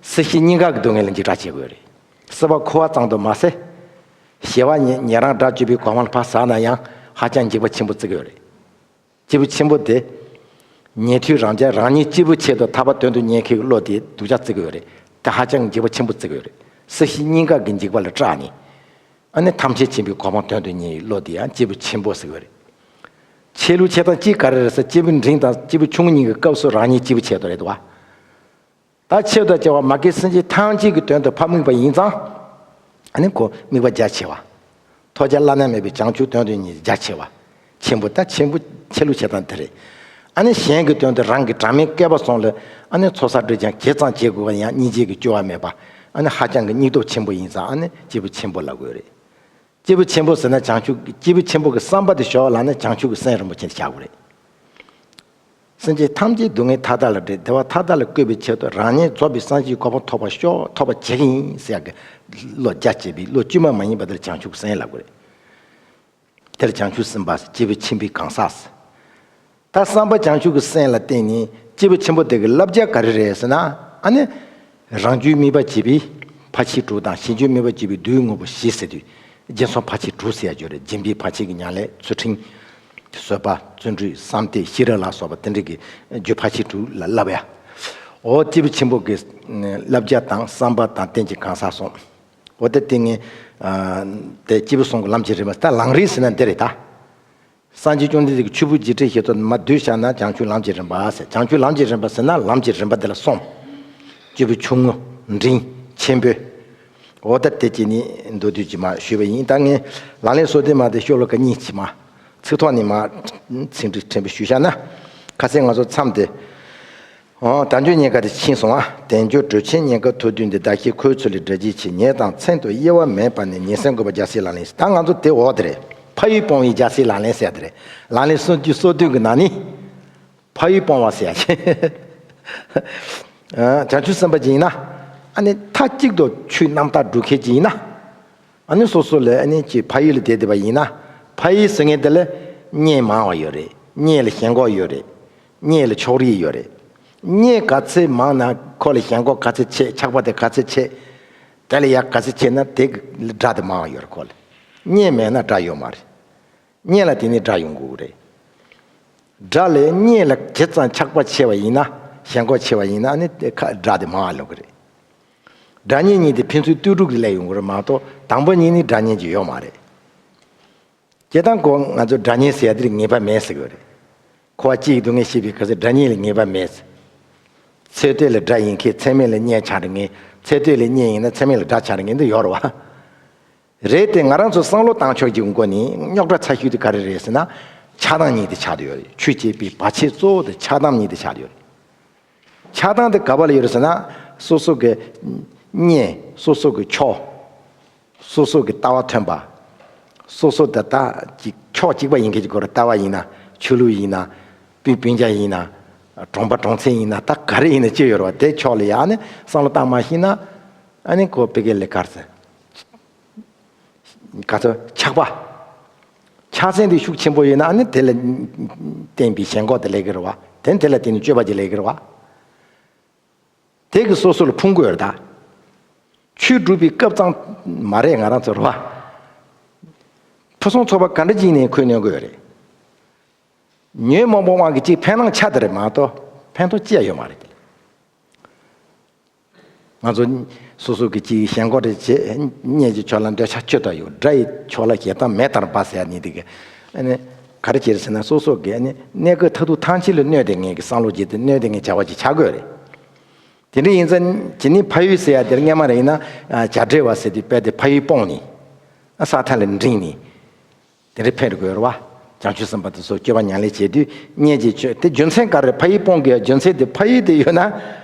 སྲིད་ཞི་གཉིས་ཀ་གི་སྡུག་བསྔལ་ལ་འཇིགས་སྐྲག་བྱེད་དགོས་རེད། སྲིད་པ་འཁོར་བ་ཙམ་དུ་མ་ཟད། ཞི་བ་ཉེ་ཉན་རང་དགྲ་བཅོམ་པའི་གོ་འཕང་ལ་ཕར་ཟགས་ན་ཡང་ཧ་ཅང་འཇིགས་པ་ཆེན་པོ་བརྩི་གི་ཡོད་རེད། སྐྱེས་བུ་ཆེན་པོ་དེ། ཉན་ཐོས་རང་རྒྱལ་རང་ཉིད་གཅིག་པུ་ཆེད་དུ་ཐར་པ་དོན་དུ་གཉེར་མཁན་གྱི་བློ་དེ་སྡུག་ཅག་བརྩི་གི་ཡོད་རེད། དེ་ཧ་ཅང་འཇིགས་པ་ཆེན་པོ་བརྩི་གི་ཡོད་རེད། སྲིད་ཞི་གཉིས་ཀ་གི་འཇིགས་པ་ལ་སྐྲག་ནས། ཨ་ནི་ཐམས་ཅད་མཁྱེན་པའི་གོ་འཕང་དོན་དུ་གཉེར་བའི་བློ་དེ་ཡང་སྐྱེས་བུ་ཆེན་པོ་ཟེར་གི་ཡོད་རེད། ཆོས་ལུགས་བྱེད་སྟངས་གཅིག་ག་རེ་རེད་ཟེར། སྐྱེས་བུ་འབྲིང་དང་སྐྱེས་བུ་ཆུང་ངུ་གཉིས་ཀྱི་སྐབས་སུ་རང་ཉིད་སྐྱེས་བུ་ཆེད་དུ་རེད་འདུག་བ། ད་ཆོས་དང་བཅས་པ་མ་རྒན་སེམས་ཅན་ཐམས་ཅད་ཀྱི་དོན་དུ་ཕར་དམིགས་པ་ཡིན་ཙང་། ཨ་ནི་ཁོ་དམིགས་པ་རྒྱ་ཆེ་བ། ཐོབ་བྱ་བླ་ན་མེད་པའི་བྱང་ཆུབ་དོན་དུ་གཉེར་རྒྱ་ཆེ་བ། ཆེན་པོ་ད་ཆེན་པོ་ཆོས་ལུགས་བྱེད་སྟངས་དེ་རེད། ཨ་ནི་གཞན་གྱི་དོན་དུ་རང་གི་གྲངས་མེད་བསྐལ་པ་གསུམ་ལ་ཨ་ནི་ཚོགས་བསགས་སྒྲིབ་སྦྱང་ཇི་ཙམ་བྱེད་དགོས་པ་ཡང་སྙིང་རྗེ་གི་སྐྱོ་བ་མེད་པ། ཨ་ནི་ཧ་ཅང་གི་སྙིང་སྟོབས་ཆེན་པོ་ཡིན་ཙང་ཨ་ནི་སྐྱེས་བུ་ཆེན་པོ་ལབ་དགོས་རེད། སྐྱེས་བུ་ཆེན་པོ་ཟེར་ན་བྱང་ཆུབ་སྐྱེས་བུ་ཆེན་པོ་གི་བསམ་པ་དེ་ཞོག་ལབ་ན་བྱང་ཆུབ་ཀྱི་སེམས་རིན་པོ་ཆེ་དེ་བཞག་དགོས་རེད། སེམས་ཅན་ཐམས་ཅད་སྡུག་བསྔལ་མཐའ་དག་ལས་བསྒྲལ་བདེ་བ་མཐའ་དག་ལ་བཀོད་པའི་ཆེད་དུ་རང་ཉིད་རྫོགས་པའི་སངས་རྒྱས་ཀྱི་གོ་འཕང་ཐོབ་པར་ཤོག་ཐོབ་པར་བྱེད་ཀྱི་ཡིན་ཟེར་ཡག་གི་བློ་རྒྱ་བསྐྱེད་པའི་བློ་དཀྱུས་མ་མ་ཡིན་པ་དེ་ལ་བྱང་ཆུབ་སེམས་ལབ་དགོས་རེད། དེར་བྱང་ཆུབ་སེམས་དཔའ་སྐྱེས་བུ་ཆེན་པོའི་གང་ཟག་ཟེར། ད་བསམ་པ་བྱང་ཆུབ་ཀྱི་སེམས་ལ་བརྟེན་ནས་སྐྱེས་བུ་ཆེན་པོ་དེ་གི་བསླབ་བྱ་ག་རེ་རེད་ཟེར་ན། ཨ་ནི། རང་རྒྱུད་དམིགས་པ་བྱས་པའི་ཕར་ཕྱིན་དྲུག་དང་གཞན་རྒྱུད་དམིགས་པ་བྱས་པའི་བསྡུ་བའི་དངོས་པོ་བཞི་ཟེར་དུས། སྦྱིན་སོགས་ཕར་ཕྱིན་དྲུག་ཟེར་ཡ་ཡོད་རེད། སྦྱིན་པའི་ཕར་ཕྱིན་གྱི་ཉམས་ལེན། ཚུལ་ཁྲིམས། བཟོད་པ། བརྩོན་འགྲུས། བསམ་གཏན། ཤེས་རབ་ལ་སོགས་པ་དེ་འདྲ་གི་རྒྱུ་ཕར་ཕྱིན་དྲུག་ལ་བསླབ་ཡ། འོ་སྐྱེས་བུ་ཆེན་པོ་གི་བསླབ་བྱ་དང་བསམ་པ་དང་རྟེན་གྱི་གང་ཟག་གསུམ། འོ་དེ་སྟེང་ངེ། དེ་སྐྱེས་བུ་གསུམ་གྱི་ལམ་གྱི་རིམ་པ། ད་ལམ་རིམ་ཟེར་ན་འདི་རེད་ད། སངས་རྒྱས་བཅོམ་ལྡན་འདས་ཀྱི་ཆོས་ཕུང་བརྒྱད་ཁྲི་བཞི་སྟོང་མར་བསྡུས་བཞག་ན་བྱང་ཆུབ་ལམ་གྱི་རིམ་པ་ཟེར། བྱང་ཆུབ་ལམ་གྱི་རིམ་པ་ཟེར་ན་ལམ་གྱི་རིམ་པ་འདི་ལ་གསུམ། སྐྱེས་བུ་ཆུང་ངུ། འབྲིང་། ཆེན་པོ། འོ་ད་དེ་གཅིག་ནི་མདོར་བསྡུས་ཀྱིས་མར་ཞུས་པ་ཡིན། ད་ངས་ལག་ལེན་སོ་བདུན་མ་དེ་ཤོ་ལོ་ཀ་གཉིས་ཀྱིས་མར་ཚིག་ཐོག་ནས་མར་ཚིག་འབྲུ་ཕྲན་བུ་ཞུས་བཞག་ན། ཁ་སང་ང་ཚོ་མཚམས་དེ། ཨོ། དལ་འབྱོར་རྙེད་དཀའ་དེ་ཕྱིན་སོང་ཨ། དལ་འབྱོར་གྲོལ་ཕྱིར་རྙེད་དཀའ་ཐུགས་འདུན་འདི། བདག་གཞན་ཁོ་ཚུ་ལས་བསྒྲལ་བྱའི་ཕྱིར། ཉེས་དང་མཚན་དུ་དབྱེ་བ་མེད་པ་ནས། ཉེས་སེལ་དགོས་པ་རྒྱལ་སྲས་ལག་ལེན་ཟེར། ད་ང་ཚོ་དེ་འོག་དེ་རེད། ཕ་ཡུལ་སྤོང་བའི་རྒྱལ་སྲས་ལག་ལེན་ཟེར་དེ་རེད། ལག་ལེན་སོ་བདུན་སོ་བདུན་གྱི་ནང་ནས་ཕ་ཡུལ་སྤོང་བ་ཟེར་ཡ་ཅིག། ཨ། བྱང་ཆུབ་སེམས་དཔའ་ཅིག་ཡིན་ན། ཨ་ནི་མཐའ་གཅིག་ཏུ་ཆོས་རྣམ་དག་སྒྲུབ་མཁན་ཅིག་ཡིན་ན། ཨ་ནི་སོ་སོ་ལ་ཨ་ནི་ཅིག་ཕ་ཡུལ་ལ་བསྡད་བསྡད་པ་ཡིན་ན། ཕ་ཡུལ་ཟེར་མཁན་དེ་ལ་གཉེན་མང་བ་ཡོད་རེད། གཉེན་ལ་ཞེན་ཁོག་ཡོད་རེད། གཉེན་ལ་ཕྱོགས་རིས་ཡོད་རེད། གཉེན་ག་ཚད་མང་ན་ཁོ་ལ་ཞེན་ཁོག་ག་ཚད་ཆེ། ཆགས་པ་དེ་ག་ཚད་ཆེ། དེ་ལ་ཡ་ག་ཚད་ཆེ་ན་དེ་གི་དགྲ་དེ་མང་བ་ཡོད་རེད་ཁོ་ལ། གཉེན་མེད་ན་དགྲ་ཡོད་མ་རེད། གཉེན་ལ་དེ་ནས་དགྲ་ཡོང་དགོས་ཀྱི་རེད། དགྲ་ལས་གཉེན་ལ་ཇི་ཙམ་ཆགས་པ་ཆེ་བ་ཡིན་ན། ཞེན་ཁོག་ཆེ་བ་ཡིན་ན་ཨ་ནི་དེ་ཁ་དགྲ་དེ་མང་བ་ལོག་གི་རེད། དགྲ་གཉེན་གཉིས་དེ་ཕན་ཚུན་ལྟོས་གྲུབ་ཀྱི་སླེབས་ཡོང་གི་རེད་མ་གཏོགས། དང་པོ་གཉིས་ནི་དགྲ་གཉེན་གྱི་ཡོད་མ་རེད། སྤྱིར་བཏང་ཁོ་ང་ཚོ་དགྲ་གཉེན་ཟེར་ཡ་དེ་ལ་ངེས་པ་མེད་ཟེར་གྱི་ཡོད་རེད། འཁོར་བ་སྤྱི་ཡི་སྡུག་བསྔལ་ཤེས་པའི་སྐབས་སུ་དགྲ་གཉེན་ལ་ངེས་པ་མེད། ཚེ་སྟོད་ལ་དགྲ་ཡིན་མཁན་ཚེ་སྨད་ལ་གཉེན་ཆགས་འགྲོ་མཁན། ཚེ་སྟོད་ལ་གཉེན་ཡིན་ན་ཚེ་སྨད་ལ་དགྲ་ཆགས་འགྲོ་མཁན་འདི་ཡོད་རེད་བ། རེད་དེ། ང་རང་ཚོ་བསམ་བློ་བཏང་ཕྱོགས་ཀྱི་སྒོ་ནས་རྙོག་དྲ་ཚ་ཤོས་དེ་ག་རེ་རེད་ཟེར་ན། ཆགས་སྡང་གཉིས་དེ་ཆགས་བསྡད་ཡོད་རེད། ཆོས་བྱེད་པའི་བར་ཆད་གཙོ་བོ་དེ་ཆགས་སྡང་གཉིས་དེ་ཆགས་བསྡད་ཡོད་རེད། ཆགས་སྡང་དེ་ག་པ་ལ་ཡོད་རེད་ཟེར་ན། སོ་སོ་གི་གཉེན། སོ་སོ་གི་ཕྱོགས། སོ་སོ་གི་ལྟ་བ་མཐུན་པ། སོ་སོ་དང་ད་ཅིག་ཕྱོགས་གཅིག་པ་ཡིན་མཁན་གྱི་སྐོར། ལྟ་བ་ཡིན་ན། ཆོས་ལུགས་ཡིན་ན། སྤུན་སྤུན་ཀྱག་ཡིན་ན། གྲོང་པ་གྲོང་ཚན་ཡིན་ན། ད་ག་རེ་ཡིན་ན་ཅི་ཡོད་རེད་བ། དེ་ཕྱོགས་ལ་ཡ་ནི་བསམ་བློ་བཏང་མ་ཤེས་ན། ཨ་ནི་ཁོ་བོད་སྐད་ལ་ག་རེ་ཟེར། ག་ཚོད་ཆགས་པ། ཆགས་སེམས་དེ་ཤུགས་ཆེན་པོ་ཡོད་ན། ཨ་ནི་དེ་ལ་བརྟེན་པའི་ཞེན་ཁོག་དེ་སླེབས་ཀྱི་རེད་བ། དེ་ནི་དེ་ལ་བརྟེན་ནས་སྤྱོད་པ་ཅིག་སླེབས་ཀྱི་རེད་བ། དེ་གི་སོ་སོ་ལ་ཕུང་དགོས་རེད་ད། ཆོས་སྒྲུབ་པའི་སྐབས་ཙམ་མ་རེད། ང་རང་ཚོ་རེད་བ། ཕུན་སུམ་ཚོགས་པ་ག་འདྲ་ཅིག་ནས་འཁོད་གནང་དགོས་རེད། ཉོན་མོངས་པ་དབང་གིས་གཅིག་འཕེན་ལང་ཆ་དེ་རེད་མ་གཏོགས་ཕན་ཐོགས་ཅི་ཡང་ཡོད་མ་རེད། ང་ཚོ་སོ་སོ་གི་གཅིག་ཞེན་ཁོག་རེ་བྱེད། གཉེན་གྱི་ཕྱོགས་ལ་འདོད་ཆགས་སྤྱོད་དུ་ཡོད། དགྲ་ཡི་ཕྱོགས་ལ་ཞེ་སྡང་མེ་ལྟར་འབར་ཟེར་ཡ་ནི་དེ་གི། ཨ་ནི་ག་རེ་བྱེད་ཟེར་ན། སོ་སོ་གི་ཨ་ནི་གནས་སྐབས་མཐར་ཐུག་ཐམས་ཅད་ལ་གནོད་བསྡད་མཁན་གྱི་བསམ་བློ་བྱེད་དེ། གནོད་བསྡད་མཁན་བྱ་བ་ཅིག་བྱ་དགོས་རེད། དེ་འདྲ་ཡིན་ཙང་ཇི་ནི་ཕ་ཡུལ་ཟེར་ཡ་དེར་སྔན་མ་རེ་ཡིན་ན། ཨ། བྱ་བྲལ་བ་ཟེར་དུས་དཔེ་དེ་ཕ་ཡུལ་སྤོང་ནི། ཨ། ས་མཐའ་ལ་འགྲིམ་ནི། དེ་འདྲ་ཕེབས་དགོས་རེད་བ། བྱང་ཆུབ་སེམས་དཔའ་དེ་ཚོ་སྤྱོད་པ་ཉམས་ལེན་བྱེད་དུས་གཉེན་གྱི་ཆོས་དེ་རྒྱུ་མཚན་ག་རེ། ཕ་ཡུལ་སྤོང་དགོས་ཡ་རྒྱུ་མཚན་དེ། ཕ་ཡུལ་དེ་ཡོད་ན་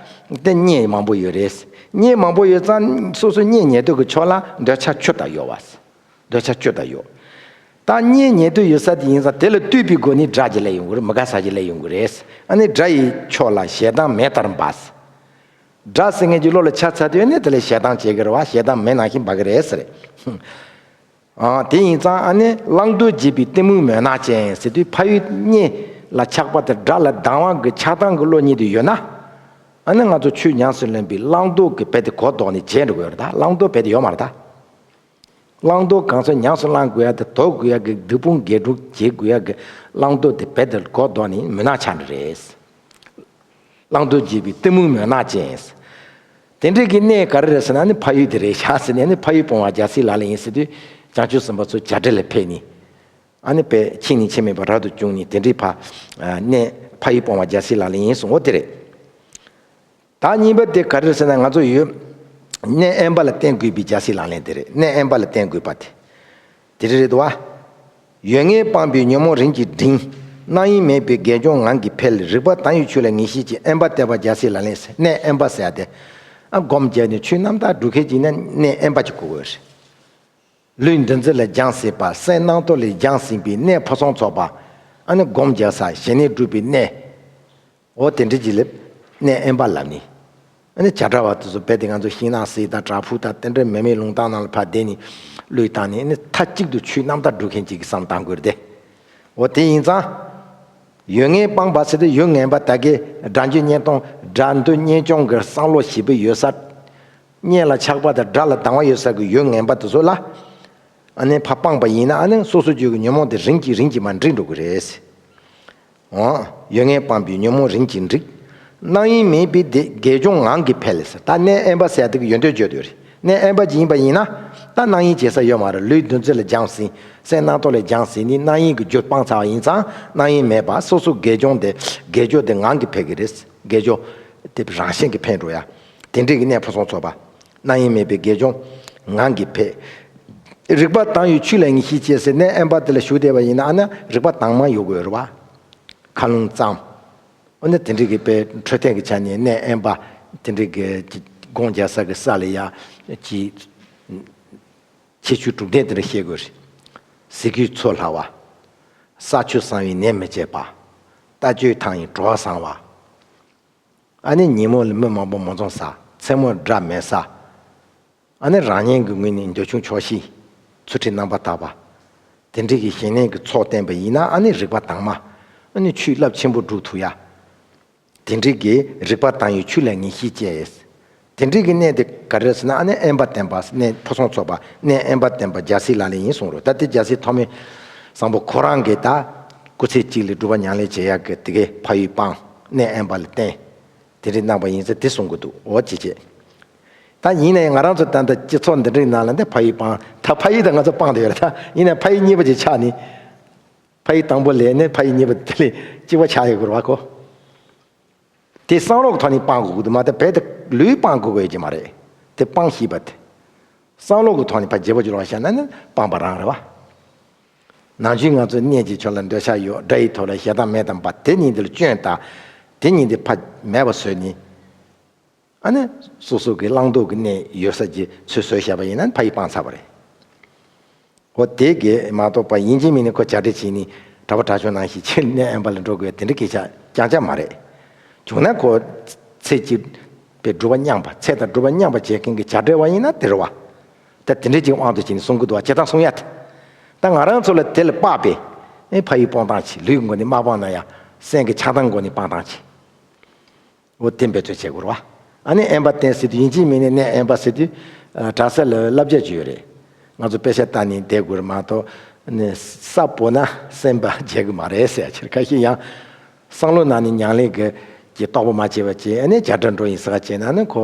དེ་གཉེན་མང་པོ་ཡོད་རེད། གཉེན་མང་པོ་ཡོད་ཙང་སོ་སོ་གཉེན་ཉེ་དུ་གི་ཕྱོགས་ལ་འདོད་ཆགས་སྤྱོད་དུ་ཡོད་བ། འདོད་ཆགས་སྤྱོད་དུ་ཡོད། ད་གཉེན་ཉེ་དུ་ཡོད་ས་དེ་ཡིན་ཙང་དེ་ལ་ལྟོས་པའི་སྒོ་ནས་དགྲ་ཅིག་སླེབས་ཡོང་གི་རེད། མི་དགའ་ས་ཅིག་སླེབས་ཡོང་གི་རེད། ཨ་ནི་དགྲ་ཡི་ཕྱོགས་ལ་ཞེ་སྡང་མེ་ལྟར་འབར། དགྲ་ཟེར་མཁན་གྱི་བློ་ལ་ཆ་ཚར་དུས་ཨ་ནི་དེ་ལ་ཞེ་སྡང་བྱེད་ཀྱི་རེད་བ། ཞེ་སྡང་མེ་ནང་བཞིན་འབར་གྱི་རེད་ཟེར། ཨ། དེ་ཡིན་ཙང་ཨ་ནི་བླང་དོར་བགྱིས་པའི་གཏི་མུག་མུན་ནག་ཅན་ཟེར་དུས། ཕ་ཡུལ་གཉེན་ལ་ཆགས་པ་དེ། དགྲ་ལ་སྡང་བ་གི་ཆགས་སྡང་གི་བློ་གཉིས་དེ་ཡོད་ན། ཨ་ནི་ང་ཚོ་ཆོས་ཉམས་སུ་ལེན་པའི་བླང་དོར་གྱི་དཔེ་དེ་གོ་ལྡོག་ནས་བྱས་འགྲོ་གི་ཡོད་རེད་ད། བླང་དོར་དཔེ་དེ་ཡོད་མ་རེད་ད། བླང་དོར་གང་ཚོད་ཉམས་སུ་བླང་དགོས་ཡ་དེ། དོར་དགོས་ཡ་གི་སྡིག་སྤོང་དགེ་སྒྲུབ་བྱེད་དགོས་ཡ་གི་བླང་དོར་དེ་དཔེ་དེ་གོ་ལྡོག་ནས་མུན་ནག་ཆགས་འགྲོ་རེད། བླང་དོར་བགྱིས་པའི་གཏི་མུག་མུན་ནག་ཅན། དེ་འདྲའི་གི་གནས་ག་རེ་རེད་ཟེར་ན་ནི་ཕ་ཡུལ་དེ་རེད་ཤག་ཟེར་ནས། ཨ་ནི་ཕ་ཡུལ་སྤོང་བ་རྒྱལ་སྲས་ལག་ལེན་ཡིན་ཟེར་དུས། བྱང་ཆུབ་སེམས་དཔའ་ཚོ་བྱ་བྲལ་ལ་ཕེབས་ནས། ཨ་ནི་དཔེ་འཆི་ནས་འཆི་མེད་པར་རབ་ཏུ་བྱུང་ནས། དེ་འདྲའི་ཕ་གནས་ཕ་ཡུལ་སྤོང་བ་རྒྱལ་སྲས་ལག་ལེན་ཡིན་གསུང་འོ་དེ་རེད། ད་གཉིས་པ་དེ་ག་རེ་རེད་ཟེར་ན། ང་ཚོ་ཡོད། གནས་དབེན་པ་ལ་བརྟེན་དགོས་པའི་རྒྱལ་སྲས་ལག་ལེན་དེ་རེད། གནས་དབེན་པ་ལ་བརྟེན་དགོས་པ་དེ། དེ་རེད་དོ། ཡོད་ངེས་སྤངས་པས་ཉོན་མོངས་རིམ་གྱིས་འགྲིབ། རྣམ་གཡེང་མེད་པས་དགེ་སྦྱོར་ངང་གིས་འཕེལ། རིག་པ་དྭངས་ཡོད་ཆོས་ལ་ངེས་ཤེས་སྐྱེ། དབེན་པ་བསྟེན་པ་རྒྱལ་སྲས་ལག་ལེན་ཟེར། གནས་དབེན་པ་ཟེར་ཡ་དེ། ཨ། སྒོམ་བརྒྱབ་ནས་ཆོས་རྣམ་དག་སྒྲུབ་མཁན་ཅིག་ཡིན་ན་གནས་དབེན་པ་ཅིག་དགོས་ཀྱི་ཡོད་རེད། ལུས་འདུ་འཛི་ལས་སྦྱངས་ཟིན་པ། སེམས་རྣམ་རྟོག་ལས་སྦྱངས་ཟིན་པའི་གནས་ཕུན་སུམ་ཚོགས་པ། ཨ་ནི་སྒོམ་རྒྱག་ས། ཞི་གནས་སྒྲུབ་པའི་གནས། འོ་དེ་འདྲ་ཅིག་ལ་གནས་དབེན་པ་ལབ་ནི། ཨ་ནི་བྱ་བྲལ་བ་དེ་ཚོ་རྦད་དེ་ང་ཚོ་ཤིང་ནགས་གསེབ་དང་བྲག་ཕུག་དང་དེ་འདྲའི་མེ་མེ་ལུང་ཐང་ནང་ལ་ཕར་བསྡད་ནས་བློས་བཏང་ནས། ཨ་ནི་མཐའ་གཅིག་ཏུ་ཆོས་རྣམ་དག་སྒྲུབ་མཁན་ཅིག་གི་བསམ་བཏང་དགོས་རེད་དེ། འོ་དེ་ཡིན་ཙང་། ཡོད་ངེས་སྤངས་པ་ཟེར་དུས་ཡོད་ངེས་པ་ད་གའི་དགྲ་འདོད་གཉེན་སྟོང་། དགྲ་འདོད་གཉེན་སྐྱོང་གི་བསམ་བློ་ཞེ་པོ་ཡོད་ས། གཉེན་ལ་ཆགས་པ་དང་དགྲ་ལ་སྡང་བ་ཡོད་ས་གི་ཡོད་ངེས་པ་དེ་ཚོ་ལ། ཨ་ནི་ཕར་སྤངས་པ་ཡིན་ན། ཨ་ནི་སོ་སོ་རྒྱུད་ཀྱི་ཉོན་མོངས་དེ་རིམ་གྱིས་རིམ་གྱིས་མར་འགྲིབ་འགྲོ་གི་རེད། འོ། ཡོད་ངེས་སྤངས་པས་ཉོན་མོངས་རིམ་གྱིས་འགྲིབ། རྣམ་གཡེང་མེད་པས་དེ་དགེ་སྦྱོར་ངང་གིས་འཕེལ་ཟེར། ད་གནས་དབེན་པ་ཟེར་ཡ་དེ་གི་ཡོན་ཏན་བརྗོད་དེ་རེད། གནས་དབེན་པ་ཅིག་ཡིན་པ་ཡིན་ན། ད་རྣམ་གཡེང་བྱེད་ས་ཡོད་མ་རེད། ལུས་འདུ་འཛི་ལས་སྦྱངས་ཟིན། སེམས་རྣམ་རྟོག་ལས་སྦྱངས་ཟིན་ནས་རྣམ་གཡེང་གི་རྒྱུ་སྤངས་ཚར་བ་ཡིན་ཙང་། རྣམ་གཡེང་མེད་པ་སོ་སོ་དགེ་སྦྱོར་དེ། དགེ་སྦྱོར་དེ་ངང་གིས་འཕེལ་གི་རེད། དགེ་སྦྱོར་དེ་རང་བཞིན་གྱིས་འཕེལ་འགྲོ་ཡ། དེ་འདྲའི་གི་གནས་ཕུན་སུམ་ཚོགས་པ། རྣམ་གཡེང་མེད་པའི་དགེ་སྦྱོར་ངང་གིས་འཕེལ། རིག་པ་དྭངས་ཡོད་ཆོས་ལ་ངེས་ཤེས་སྐྱེ་ཟེར། གནས་དབེན་པ་དེ་ལ་བཞུགས་བསྡད་པ་ཡིན་ན། ཨ་ནི་རིག་པ་དྭངས་མ་ཡོད་དགོས་རེད་བ། མཁའ་རླུང་གཙང་། ཨ་ནི་དེ་འདྲའི་གི་དཔེ་འཕྲོད་བསྟེན་གྱི་ཆ་ནས་གནས་དབེན་པ་དེ་འདྲའི་གི་སྒོམ་རྒྱག་ས་གི་ས་ལ་ཡ་ཅིག་ཁྱད་ཆོས་དྲུག་ལྡན་དེ་འདྲ་བཤད་དགོས་རེད། གཟིགས་རྒྱུད་ཚོར་སླ་བ། ས་ཆུ་གཙང་བས་ནད་མི་བྱེད་པ། ལྟ་སྤྱོད་དྭངས་ཡིན་གྲོགས་བཟང་བ། ཨ་ནི་ཉིན་མོ་ལ་མི་མང་པོ་མ་འཛོམས་ས། མཚན་མོར་དགྲ་མེད་ས། ཨ་ནི་རང་ཉིད་ཀྱི་ངོས་ནས་འདོད་ཆུང་ཆོག་ཤེས། ཚུལ་ཁྲིམས་རྣམ་པར་དག་པ། དེ་འདྲའི་གི་ཞི་གནས་ཀྱི་ཚོགས་བསྟེན་པ་ཡིན་ན། ཨ་ནི་རིག་པ་དྭངས་མ། ཨ་ནི་ཆོས་རླབས་ཆེན་པོ་སྒྲུབ་ཐུབ་ཡ། དེ་འདྲའི་གི་རིག་པ་དྭངས་ཡོད་ཆོས་ལ་ངེས་ཤེས་སྐྱེ། དེ་འདྲའི་གི་གནས་དེ་ག་རེ་ཟེར་ན། ཨ་ནི་དབེན་པ་བསྟེན་པ། གནས་ཕུན་སུམ་ཚོགས་པ། གནས་དབེན་པ་བསྟེན་པ་རྒྱལ་སྲས་ལག་ལེན་ཡིན་གསུངས་རོ། ད་དེ་རྒྱལ་སྲས་ཐོགས་མེད་ བཟང་པོ་ཁོ་རང་གིས་ད་སྐུ་ཚེ་གཅིག་ལ་སྒྲུབ་པ་ཉམས་ལེན་བྱེད་ཡག་གི་དེ་གའི་ཕ་ཡུལ་སྤངས། གནས་དབེན་པ་ལ་བརྟེན། དེ་འདྲ་གནང་པ་ཡིན་ཙང་དེ་གསུང་གི་འདུག་འོ་ཅི་བྱེད། ད་ཡིན་ནའི་ང་རང་ཚོ་ད་ལྟ་སྤྱི་ཚོགས་འདི་འདྲའི་ནང་ལ་འདི་ཕ་ཡུལ་སྤངས། ད་ཕ་ཡུལ་ད་ང་ཚོ་སྤངས་བསྡད་ཡོད་རེད། ད་ཡིན་ནའི་ཕ་ཡུལ་གཉིས་པ་ཅིག་ཆགས་ནས། ཕ་ཡུལ་དང་པོ་ལས་ནས་ཕ་ཡུལ་གཉིས་པ་དེ་ལས་གཅིག་པ་ཆགས་ཡོད་དགོས་རེད་བ་ཁོ། དེ་བསམ་བློ་གི་ཐོག་ནས་སྤང་དགོས་ཀྱི་འདུག་མ་གཏོགས་རྦད་དེ་ལུས་སྤང་དགོས་ཀྱི་ཡོད་ཀྱི་མ་རེད། དེ་སྤང་ཤེས་པ་དེ། བསམ་བློ་གི་ཐོག་ནས་ཕར་བརྗེ་པོ་བཅུག་ལ་བཤད་ན་ནི་སྤངས་པ་རང་རེད་བ། ནང་ཆོས་ང་ཚོ་གནས་ཀྱི་ཆོས་ལ་འདོད་ཆགས་ཡོད། དགྲ་ཡི་ཐོག་ལ་ཞེ་སྡང་མེད་དམ་པ་དེ་གཉིས་འདི་ལ་སྐྱོན་དང་། དེ་གཉིས་འདི་ཕར་མེད་པ་བཟོས་ནས། ཨ་ནི་སོ་སོ་གི་བླང་དོར་གྱི་གནས་ཡོད་ས་ཀྱི་ཚུལ་བཟོས་བཞག་པ་ཡིན་ན་ཕ་ཡུལ་སྤངས་ཚར་བ་རེད། འོ་དེ་གས་མ་གཏོགས་པ་ཡིན་གཅིག་མིན་གཅིག་ཁོ་བྱ་བྲལ་བྱས་ནས་གྲྭ་པ་གྲྭ་ཆུང་ནང་བཞིན་ཕྱིར་གནས་དབེན་པ་ལ་འགྲོ་དགོས་དེ་འདྲ་སྐད་ཆ་རྐྱང་རྐྱང་མ་རེད། བྱུང་ན་ཁོ་ཚེ་གཅིག་པའི་སྒྲུབ་པ་མཉམ་པ། ཚེ་དང་སྒྲུབ་པ་མཉམ་པ་བྱེད་མཁན་གྱི་བྱ་བྲལ་བ་ཡིན་ན་དེ་རེད་བ། ད་དེ་འདྲའི་ཅིག་དབང་དུ་བྱས་ནས་གསུང་གི་འདུག་བ། བྱས་ཙང་གསུང་ཡ་དེ། ད་ང་རང་ཚོ་ལ་དེ་ལ་དཔག་པའི་ཨེ་ཕ་ཡུལ་སྤོང་སྟངས་ཅིག་ལུས་ཀྱི་སྒོ་ནས་མ་སྤངས་ན་ཡང་སེམས་ཀྱི་ཆགས་སྡང་སྒོ་ནས་སྤང་སྟངས་ཅིག་འོ་དེ་འབད་བརྩོན་བྱེད་དགོས་རེད་བ། ཨ་ནི་དབེན་པ་བསྟེན་ཟེར་དུས་ཡིན་གཅིག་མིན་གཅིག་གནས་དབེན་པ་ཟེར་དུས་ཨ་གྲྭ་ས་ལ་བསླབ་བྱ་ཅིག་ཡོད་རེད། ང་ཚོ་དཔེ་ཆ་ལྟ་ནས་བསྡད་དགོས་རེད་མ་གཏོགས་ནི་ས་སྤོ་ན་སེམས་པ་བརྗེད་གི་མ་རེད་ཟེར་ཡ་ཕྱིར། ཁ་ཤས་ཡང་བསམ་བློ་ནང་ནས་ཉམས་ལེན་གི་གི་རྟོགས་པ་མ་བྱས་པ་བྱས། ཨ་ནི་བྱ་བྲལ་འགྲོ་ཡིན་ཟེར་བ་བྱས་ན་ནི་ཁོ་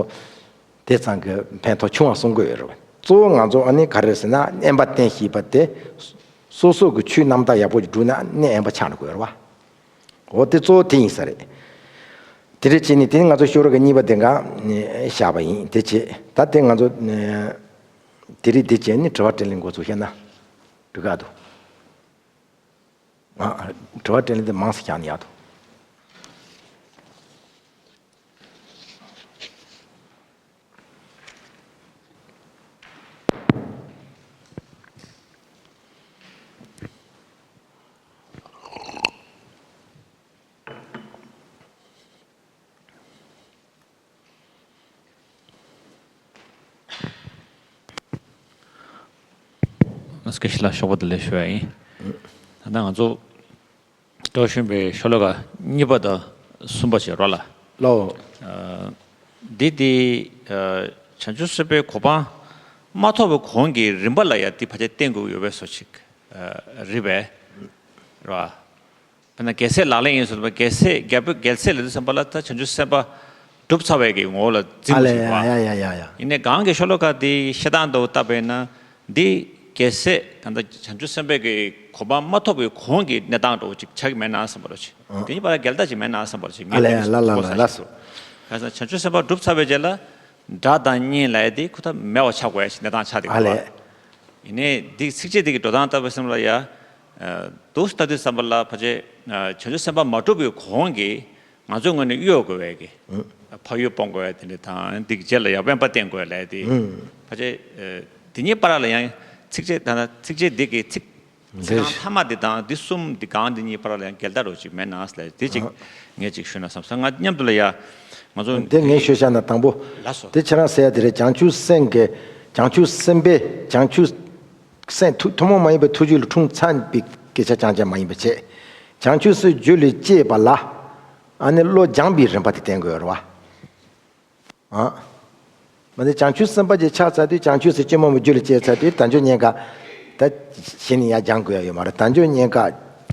དེ་ཙམ་གི་ཕན་ཐོགས་ཆུང་བ་གསུང་གི་ཡོད་རེད་བ། གཙོ་བོ་ང་ཚོ་ཨ་ནི་ག་རེ་ཟེར་ན་དབེན་པ་བསྟེན་ཞེས་པ་དེ་སོ་སོ་གི་ཆོས་རྣམ་དག་ཡག་པོ་ཅིག་བསྒྲུབ་ན་གནས་དབེན་པ་ཆགས་འགྲོ་གི་ཡོད་རེད་བ། འོ་དེ་གཙོ་བོ་དེ་ཡིན་ས་རེད། དེ་འདྲ་བྱས་ནས་དེ་ནི་ང་ཚོ་ཤོ་རོ་གི་གཉིས་པ་དེ་འགའ་བཞག་པ་ཡིན། དེ་བྱས་ད་དེ་ང་ཚོ་དེ་རིགས་དེ་བྱས་ནས་དྲི་བ་དྲིས་ལན་འགོ་ཚུགས་བཤད་ན་འགྲིག་ག་འདུག་ཨ། དྲི་བ་དྲིས་ལན་དེ་མང་ཙམ་བཞག་ན་ཡག་འདུག་ང་སྐད་ཆ་ལ་ཞོགས་པ་དེ་ལས་ཞུ་ཡ་ཡིན། ད་ལྟ་ང་ཚོ་ཀྲོ་ཤུན་པའི་ཤོ་ལོ་ཀ་གཉིས་པ་དང་གསུམ་པ་བྱས་རོགས་ལ། ལོ། འདི་དེ་བྱང་ཆུབ་སེམས་དཔའི་གོ་འཕང་མ་ཐོབ་པའི་གོང་གི་རིམ་པ་ལ་ཡང་འདི་ཕལ་ཆེར་བསྟན་དགོས་ཡོད་པའི་བཟོ་ཅིག་རེད་པས། རེད་བ། དཔེར་ན་རྒྱལ་སྲས་ལག་ལེན་ཡིན་ཟེར་བ། རྒྱལ་སྲས་རྒྱལ་པོ་རྒྱལ་སྲས་ལབ་དུས་ཙམ་པ་ལ་ད་བྱང་ཆུབ་སེམས་དཔའ་སྒྲུབ་ཚར་བའི་གི་ངོ་བོ་ལ་འཛིན་ཨ་དགོས་ལེ་ཤིག་ཡ་ཡ་ཡ་ཡ་ཡ། ཡིན་ནའི་གོང་གི་ཤོ་ལོ་ཀ་དེ་བཤད་སྟངས་དང་བལྟས་པས་ན་འདི་རྒྱལ་སྲས་ད་ལྟ་བྱང་ཆུབ་སེམས་དཔའི་གི་གོ་འཕང་མ་ཐོབ་པའི་གོང་གི་གནས་སྟངས་འདྲ་བོ་ཅིག་ཆགས་ཀྱི་མེད་ན་བསམ་པ་རེད། ཨ། དེ་གཉིས་བར་ལ་འགལ་ཟླ་ཅིག་མེད་ན་བསམ་པ་རེད། ཨ་ལེ་ངས་ལབ་ལ་ལ་ལ་ལ་ལ་སོ། ག་ས་བྱང་ཆུབ་སེམས་དཔའ་སྒྲུབ་ཚར་བའི་རྗེས་ལ་དགྲ་དང་གཉེན་ལབ་ཡ་དེ་ཁོ་ཐག་མེད་པ་ཆགས་དགོས་ཡ་ཞིག་གནས་སྟངས་ཆགས་བསྡད་ཨ་ཀྱི་ལེ། རེད་བ། ཡིན་ནའི་འདི་ཚིགས་བཅད་འདི་གི་འགྲོ་སྟངས་ལྟ་བུ་སེམས་ལ་ཡ། འདུག་ལྟ་དུས་ཙམ་པ་ལ་ཕལ་ཆེར་བྱང་ཆུབ་སེམས་དཔའ་མ་གྲུབ་པའི་གོང་གི་ང་ཚོའི་ངོས་ནས་གཡོལ་དགོས་པའི་གི་ཕ་ཡུལ་སྤོང་དགོས་པའི་དེ་འདྲ་དང་། འདི་གི་རྗེས་ལ་ཡང་དབེན་པ་བསྟེན་དགོས་ལབ་དེ། ཕལ་ཆེར་འདི་གཉིས་བར་ལ་ཡང་ཚིགས་བཅད་ད་ལྟ་ཚིགས་བཅད་འདི་གི་ཚིག་ཚིག་རྐང་མཐའ་མ་འདི་དང་འདི་གསུམ་འདི་གང་འདི་གཉིས་བར་ལ་ཡང་འགལ་ཟླ་རོ་ཅིག་མེད་ན་ལབ་དེ་ཅིག་ངས་ཅིག་ཞུས་ན་བསམ་སོང་། ང་མཉམ་དུ་ལ་ཡ་ང་ཚོ་དེ་ངས་ཤོད་བྱ་ན་དང་པོ། ལགས་སོ། དེ་ཁྱེད་རང་ཟེར་ཡ་དེ་རེད། བྱང་ཆུབ་སེམས་ཀྱི་བྱང་ཆུབ་སེམས་དཔའི་བྱང་ཆུབ་སེམས་ཐུ་ཐུན་མོང་མ་ཡིན་པའི་ཐུགས་རྒྱུད་ལ་འཁྲུངས་ཚར་བའི་སྐད་ཆ་རྐྱང་རྐྱང་མ་ཡིན་པ་བྱས། བྱང་ཆུབ་སེམས་རྒྱུད་ལ་སྐྱེས་པ་ལ་ཨ་ནི་བློ་སྦྱངས་པའི་རིམ་པ་དེ་བསྟན་དགོས་རེད་བ། ཨ། མ་ནི་བྱང་ཆུབ་སེམས་དཔའ་ཅིག་ཆགས་ཚར་དུས་བྱང་ཆུབ་སེམས་སྤྱི་མོ་མོ་རྒྱུད་ལ་སྐྱེས་ཚར་དུས་དལ་འབྱོར་རྙེད་དཀའ་ད་གཞི་ནས་ཡར་སྦྱང་དགོས་ཡ་ཡོད་མ་རེད། དལ་འབྱོར་རྙེད་དཀའ་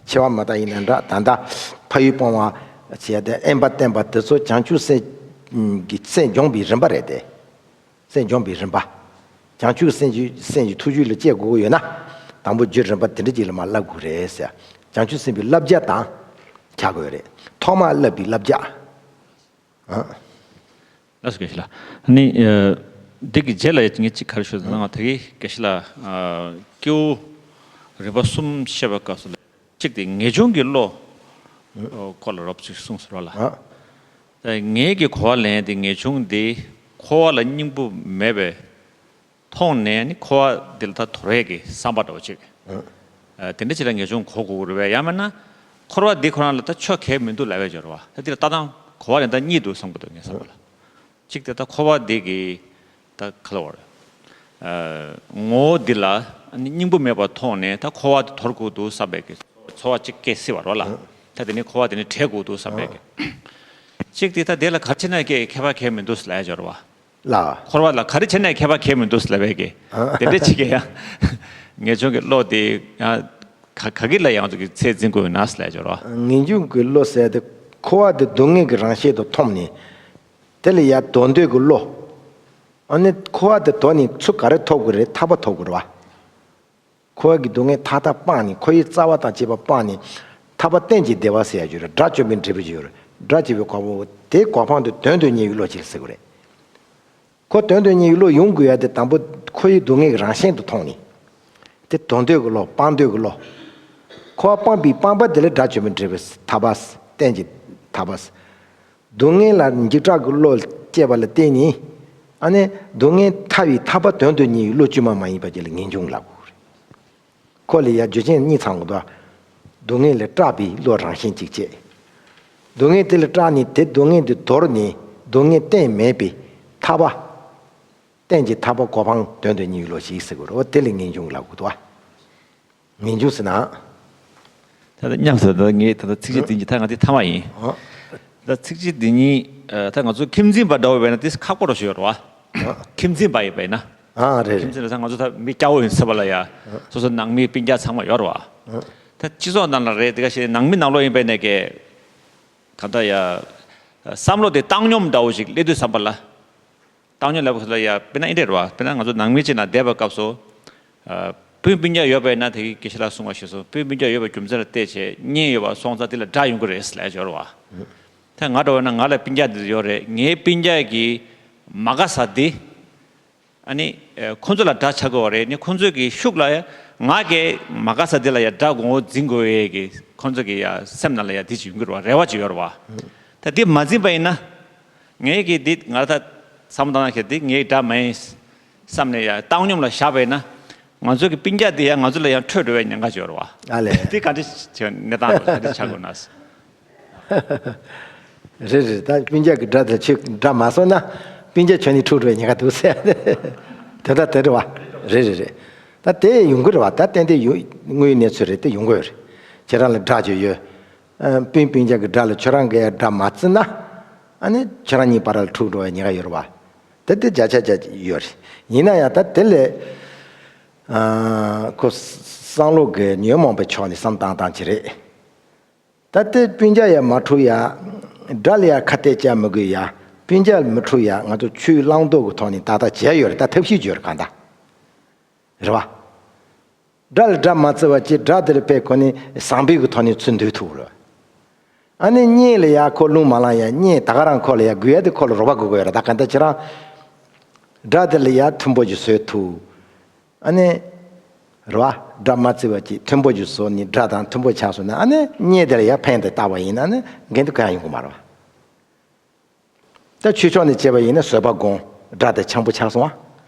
ཆེ་བ་མ་གཏོགས་ཡིན་ན་འདྲ། ད་ལྟ་ཕ་ཡུལ་སྤོང་བ་བྱས་ཏེ་དབེན་པ་བསྟེན་པ་དེ་ཚོ་བྱང་ཆུབ་སེམས་ཀྱི་སེམས་སྦྱོང་བའི་རིམ་པ་རེད་དེ། སེམས་སྦྱོང་བའི་རིམ་པ། བྱང་ཆུབ་སེམས་ཀྱི་སེམས་ཀྱི་ཐུགས་རྒྱུད་ལ་སྐྱེ་དགོས་ཀྱི་ཡོད་ན། དང་པོ་རྒྱུད་རིམ་པ་དེ་འདྲ་ཅིག་ལ་མར་བསླབ་དགོས་རེད་ཟེར། བྱང་ཆུབ་སེམས་དཔའི་བསླབ་བྱ་དང་ཆགས་དགོས་རེད། ཐོག་མར་བསླབ་པའི་བསླབ་བྱ། ཨ། ལགས་སོ། དགེ་བཤེས་ལགས། ནི་ཨ་འདི་གི་རྗེས་ལ་ངས་གཅིག་ག་རེ་ཞུ་ཟེར་ན། ང་ད་གིན་དགེ་བཤེས་ལགས་ཨ་སྐྱེ་བོ་རིམ་པ་གསུམ་བཤད་པའི་སྐབས་སུ་ལ་གཅིག་དེ་ངེས་འབྱུང་གི་བློ་ཨ་སྐོར་ལ་རོབ་ཅིག་གསུངས་ཟེར་བ་ལ། ཨ། ད་ངེད་ཀྱི་གོ་བ་ལེན་དེ་ངེས་འབྱུང་དེ་འཁོར་བ་ལ་སྙིང་པོ་མེད་པའི་མཐོང་ནས་ནི་འཁོར་བ་འདི་ལ་ད་དོར་ཡས་ཀྱི་བསམ་པ་འདྲ་བོ་ཅིག་ཨ། དེ་འདྲ་ཅིག་ལ་ངེས་འབྱུང་གོ་དགོས་ཀྱི་རེད་པས། ཡང་མིན་ན་འཁོར་བ་འདི་ཁོ་རང་ལ་ད་ཆོས་གལ་མི་འདུག་ལབ་ཡས་ཅིག་ཡོད་རེད་བ། ད་འདི་ལ་ལྟ་སྟངས་གོ་བ་ལེན་སྟངས་གཉིས་འདུག་བསམ་གྱི་འདུག་ངས་བསམ་པ་ལ། གཅིག་དེ་ད་འཁོར་བ་འདི་གི་ད་ག་ལ་བར་ཨ་ངོ་བོ་འདི་ལ་སྙིང་པོ་མེད་པར་མཐོང་ནས་ད་འཁོར་བ་འདི་དོར་དགོས་འདུག་བསམ་པའི་གི་ཚོར་བ་གཅིག་སྐྱེ་སྲིད་པ་རེད་བ་ལ། ད་དེ་ནས་འཁོར་བ་དེ་ནས་བྲལ་དགོས་འདུག་བསམ་པའི་གི་གཅིག་དེ་ད་དེ་ལ་ག་རེ་བྱས་ན་ཁྱད་ཁྱད་པར་གལ་མི་འདུག་ལབ་ཡས་ཅིག་ཡོད་རེད་བ། ལ། འཁོར་བ་ལ་ག་རེ་བྱས་ནས་ཁྱད་པར་གལ་མི་འདུག་ལབ་པའི་གི་ཨ། དེ་འདྲ་ཅིག་གི་ཡང་ངེས་འབྱུང་གི་བློ་དེ་ཡང་ ག་ག་གི་ལ་ཡང་ཚོ་གི་ཚད་འཛིན་དགོས་ཡོད་ན་ཟེར་ལས་སྦྱོར་བ། ངེས་འབྱུང་གི་བློ་ཟེར་དེ་འཁོར་བ་དེ་སྡུག་བསྔལ་གྱི་རང་བཞིན་དུ་མཐོང་ནས། དེ་ལ་ཡང་དོན་འདོད་ཀྱི་བློ། ཨ་ནི་འཁོར་བ་དེ་དོར་ནས་ཚུར་ག་རེ་ཐོབ་དགོས་རེད། ཐར་པ་ཐོབ་དགོས་རེད་བ། འཁོར་བ་གི་སྡུག་བསྔལ་མཐའ་དག་སྤངས་ནས། འཁོར་བའི་རྩ་བ་དང་བཅས་པ་སྤངས་ནས། ཐར་པ་གཏན་གྱི་བདེ་བ་ཟེར་ཡ་ཡོད་རེད། དགྲ་བཅོམ་པའི་འབྲས་བུ་ཡོད་རེད། དགྲ་བཅོམ་པའི་གོ་འཕང་། དེ་གོ་འཕང་དེ་དོན་དུ་གཉེར་བའི་བློ་ཅིག་ཟེར་དགོས་རེད། ཁོ་དོན་དུ་གཉེར་བའི་བློ་ཡོང་དགོས་ཡ་དེ་དང་པོ་འཁོར་བའི་སྡུག་བསྔལ་གྱི་རང་བཞིན་དུ་མཐོང་ནས། དེ་དོར་འདོད་ཀྱི་བློ། སྤང་འདོད་ཀྱི་བློ། འཁོར་བ་སྤངས་པའི་སྤངས་པ་དེ་ལ་དགྲ་བཅོམ་པའི་འབྲས་བུ། ཐར་པ། གཏན་གྱི་ཐར་པ། སྡུག་བསྔལ་ལ་འཇིགས་སྐྲག་གི་བློ་སྐྱེས་པ་ལ་བརྟེན་ནས། ཨ་ནི་སྡུག་བསྔལ་ཐར་བའི་ཐར་པ་དོན་དུ་གཉེར་བའི་བློ་དཀྱུས་མ་མ་ཡིན་པ་ཅིག་ལ་ངེས་འབྱུང་ལབ་དགོས་རེད། ཁོ་ལ་ཡ་རྒྱུ་རྐྱེན་གཉིས་ཚང་དགོས་འདུག་སྡུག་བསྔལ་ལས་སྐྲག་པའི་བློ་རང་བཞིན་གཅིག་བྱས། སྡུག་བསྔལ་དེ་ལས་སྐྲག་ནས་དེ་སྡུག་བསྔལ་དེ་དོར་ནས་སྡུག་བསྔལ་གཏན་མེད་པའི་ཐར་པ། གཏན་གྱི་ཐར་པ་གོ་འཕང་དོན་དུ་གཉེར་བའི་བློ་ཞིག་ཟེར་དགོས་རེད། འོ་དེ་ལ་ངེས་འབྱུང་ལབ་དགོས་འདུག་ངེས་འབྱུང་ཟེར་ན། ད་ལྟ་ཉམས་སུ། ད་ངས་ད་ལྟ་ཚིགས་བཅད་འདི་གཉིས། ད་ང་འདི་ཐ་མ་ཡིན། ཨ། ད་ཚིགས་བཅད་འདི་གཉིས། ཨ། ད་ང་ཚོ་ཁྱིམ་འཛིན་པ་འདྲ་བོ་བས་ན་དེ་ཁག་པོ་རུ་ཞིག་ཡོད་རེད་བ། ཨ། ཁྱིམ་འཛིན་པ་ཡིན་པས་ན། ཨ། རེད་རེད། ཁྱིམ་འཛིན་ལ་ད་ང་ཚོ་ད་མི་སྐྱ་བོ་ཡིན་ཟེར་བ་ལ་ཡ། ཨ། སོ་སོ་ནང་མི་སྤུན་ཀྱག་ཚང་མ་ཡོད་རེད་བ། ཨ། ད་སྤྱི་ཚོགས་ནང་ལ་རེད། དེ་ག་ཞིག་ནང་མི་ནང་ལོགས་ཡིན་པས་ནས་ཀྱི། ད་ལྟ་ཡ། བསམ་བློ་དེ་བཏང་སྙོམས་འདྲ་བོ་ཞིག་སླེབས་དུས་ཙམ་པ་ལ། བཏང་སྙོམས་ལབ་ལ་ཡ། དཔེར་ན་འདི་འདྲ་རེད་བ། དཔེར་ན་ང་ཚོ་ནང་མི་གཅིག་ནང་བསྡད་པའི་སྐབས་སུ། ཨ། སྤུན་སྤུན་ཀྱག་ཡོད་པས་ན་དེ་གི་དགེ་བཤེས་ལགས་གསུངས་པ་ཞིག་སོང་། སྤུན་སྤུན་ཀྱག་ཡོད་པའི་རྒྱུ་མཚན་ལ་བལྟས་བྱས་གཉེན་ཡོད་པ་སོང་ཙང་དེ་ལ་དགྲ་ཡོང་གི་རེད་ལབ་ཡ་ཅིག་ཡོད་རེད་བ། ད་ང་འདྲ་བོ་ན་ང་ལ་སྤུན་ཀྱག་འདི་ཡོད་རེད། ངའི་སྤུན་ཀྱག་གི་མ་དགའ་ས་འདི། ཨ་ནི། ཨ། ཁོང་ཚོ་ལ་དགྲ་ཆགས་དགོས་པ་རེད། ནི་ཁོང་ཚོའི་གི་ཤུགས་ལ་ཡ། ང་གི་མ་དགའ་ས་འདི་ལ་ཡ་དགྲ་དགོངས་པ་འཛིན་དགོས་ཡས་ཀྱི་ཁོང་ཚོ་གི་ཡ་སེམས་ནང་ལ་ཡ་འདི་ཅིག་ཡོང་གི་རེད་བ། རེ་བ་ཅིག་ཡོད་རེད་བ། ད་འདི་མ་འཛིན་པ་ཡིན་ན། ངས་ཀྱི་འདི་ང་ད་བསམ་བློ་བཏང་ན་ཁྱེད་འདི་ངའི་དགྲ་མ་ཡིན་བསམ་ནས་ཡ་བཏང་སྙོམས་ལ་བཞག་པ་ཡིན་ན། ང་ཚོ་གི་སྤུན་ཀྱག་འདི་ཡང་ང་ཚོ་ལ་ཡང་འཕྲོད་འགྲོ་བའི་ཉེན་ཁ་ཅིག་ཡོད་རེད་བ། ཨ་ལས། འདི་ག་འདྲ་བྱས་གནས་སྟངས་ག་འདྲ་ཆགས་དགོས་ན། རེད་རེད། ད་སྤུན་ཀྱག་གི་དགྲ་དེ་ཁྱོད་དགྲ་མ་བཟོས་ན། སྤུན་ཀྱག་ཁྱོད་ནི་འཁྲུག་འགྲོ་བའི་ཉེན་ཁ་འདུག་ཟེར། དེ་ལྟ་དེ་རེད་བ། རེད་རེད་རེད། ད་དེ་ཡོང་གི་རེད་བ། ད་ཏན་ཏན་ཡོང་། དངོས་ཡོད་གནས་ཚུལ་རེད། དེ་ཡོང་གི་ཡོད་རེད། ཁྱེད་རང་ལ་དགྲ་ཅིག་ཡོད། ཨ། སྤུན་སྤུན་ཀྱག་གི་དགྲ་ལ་ཁྱོད་རང་གི་དགྲ་མ་བརྩིས་ན། ཨ་ནི་ཁྱེད་རང་གཉིས་བར་ལ་འཁྲུག་འགྲོ་བའི་ཉེན་ཁ་ཡོད་རེད་བ། དེ་དེ་བརྒྱ་ཆ་བརྒྱ་ཡོད་རེད། ཡིན་ན་ཡང་ད་དེ་ལས། ཨ། ཁོ་བསམ་བློ་གི་ཉོན་མོངས་པའི་ཕྱོགས་ནས་བསམ་བཏང་བཏང་ཅིག་རེད། ད་ལྟའི་སྤུན་ཀྱག་ཡ་མ་འཁྲུག་ཡ། དགྲ་ལ་ཡ་ཁ་གཏད་བཅག་མི་དགོས་ཡ། སྤུན་ཀྱག་མི་འཁྲུག་ཡ། ང་ཚོ་ཆོས་བླང་དོར་གྱི་ཐོག་ནས་ད་ལྟ་བྱས་ཡོད་རེད། ད་ཐབས་ཤེས་བྱས་ཡོད་རེད། གང་ལྟར། རེད་བ། དགྲ་ལ་དགྲ་མ་བརྩི་བ་བྱས། དགྲ་དེ་ལ་དཔེ་ཁོ་ནི་བཟང་པོའི་གི་ཐོག་ནས་ཚུར་འདུལ་ཐུབ་རེད། ཨ་ནི་གཉེན་ལ་ཡ་ཁོ་རླུང་མ་ལངས་ཡ། གཉེན་ད་ག་རང་ཁོ་ལ་ཡ་དགོས་ཡ་དེ་ཁོ་ལ་རོགས་པ་དགོས་དགོས་ཡ་རེད། ད་གང་ལྟར་ཁྱེད་རང་དགྲ་དེ་ལ་ཡ་མཐུན་པོ་ཞིག་བཟོས་ཐུབ། ཨ་ནི། རེད་བ། དགྲ་མ་བརྩི་བ་བྱས་མཐུན་པོ་ཞིག་བཟོས་ནས་དགྲ་དང་མཐུན་པོ་ཆགས་སོང་ན། ཨ་ནི་གཉེན་དེ་ལ་ཡ་ཕན་དེ་བཏགས་པ་ཡིན་ན་ནི་འགན་དེ་གང་ཡང་ཡོང་གི་མ་རེད་བ། ད་ཆོས་ཕྱོགས་ནས་བྱས་པ་ཡིན་ན་བཟོད་པ་སྒོམ། དགྲ་དེ་འཆམ་པོ་ཆགས་སོང་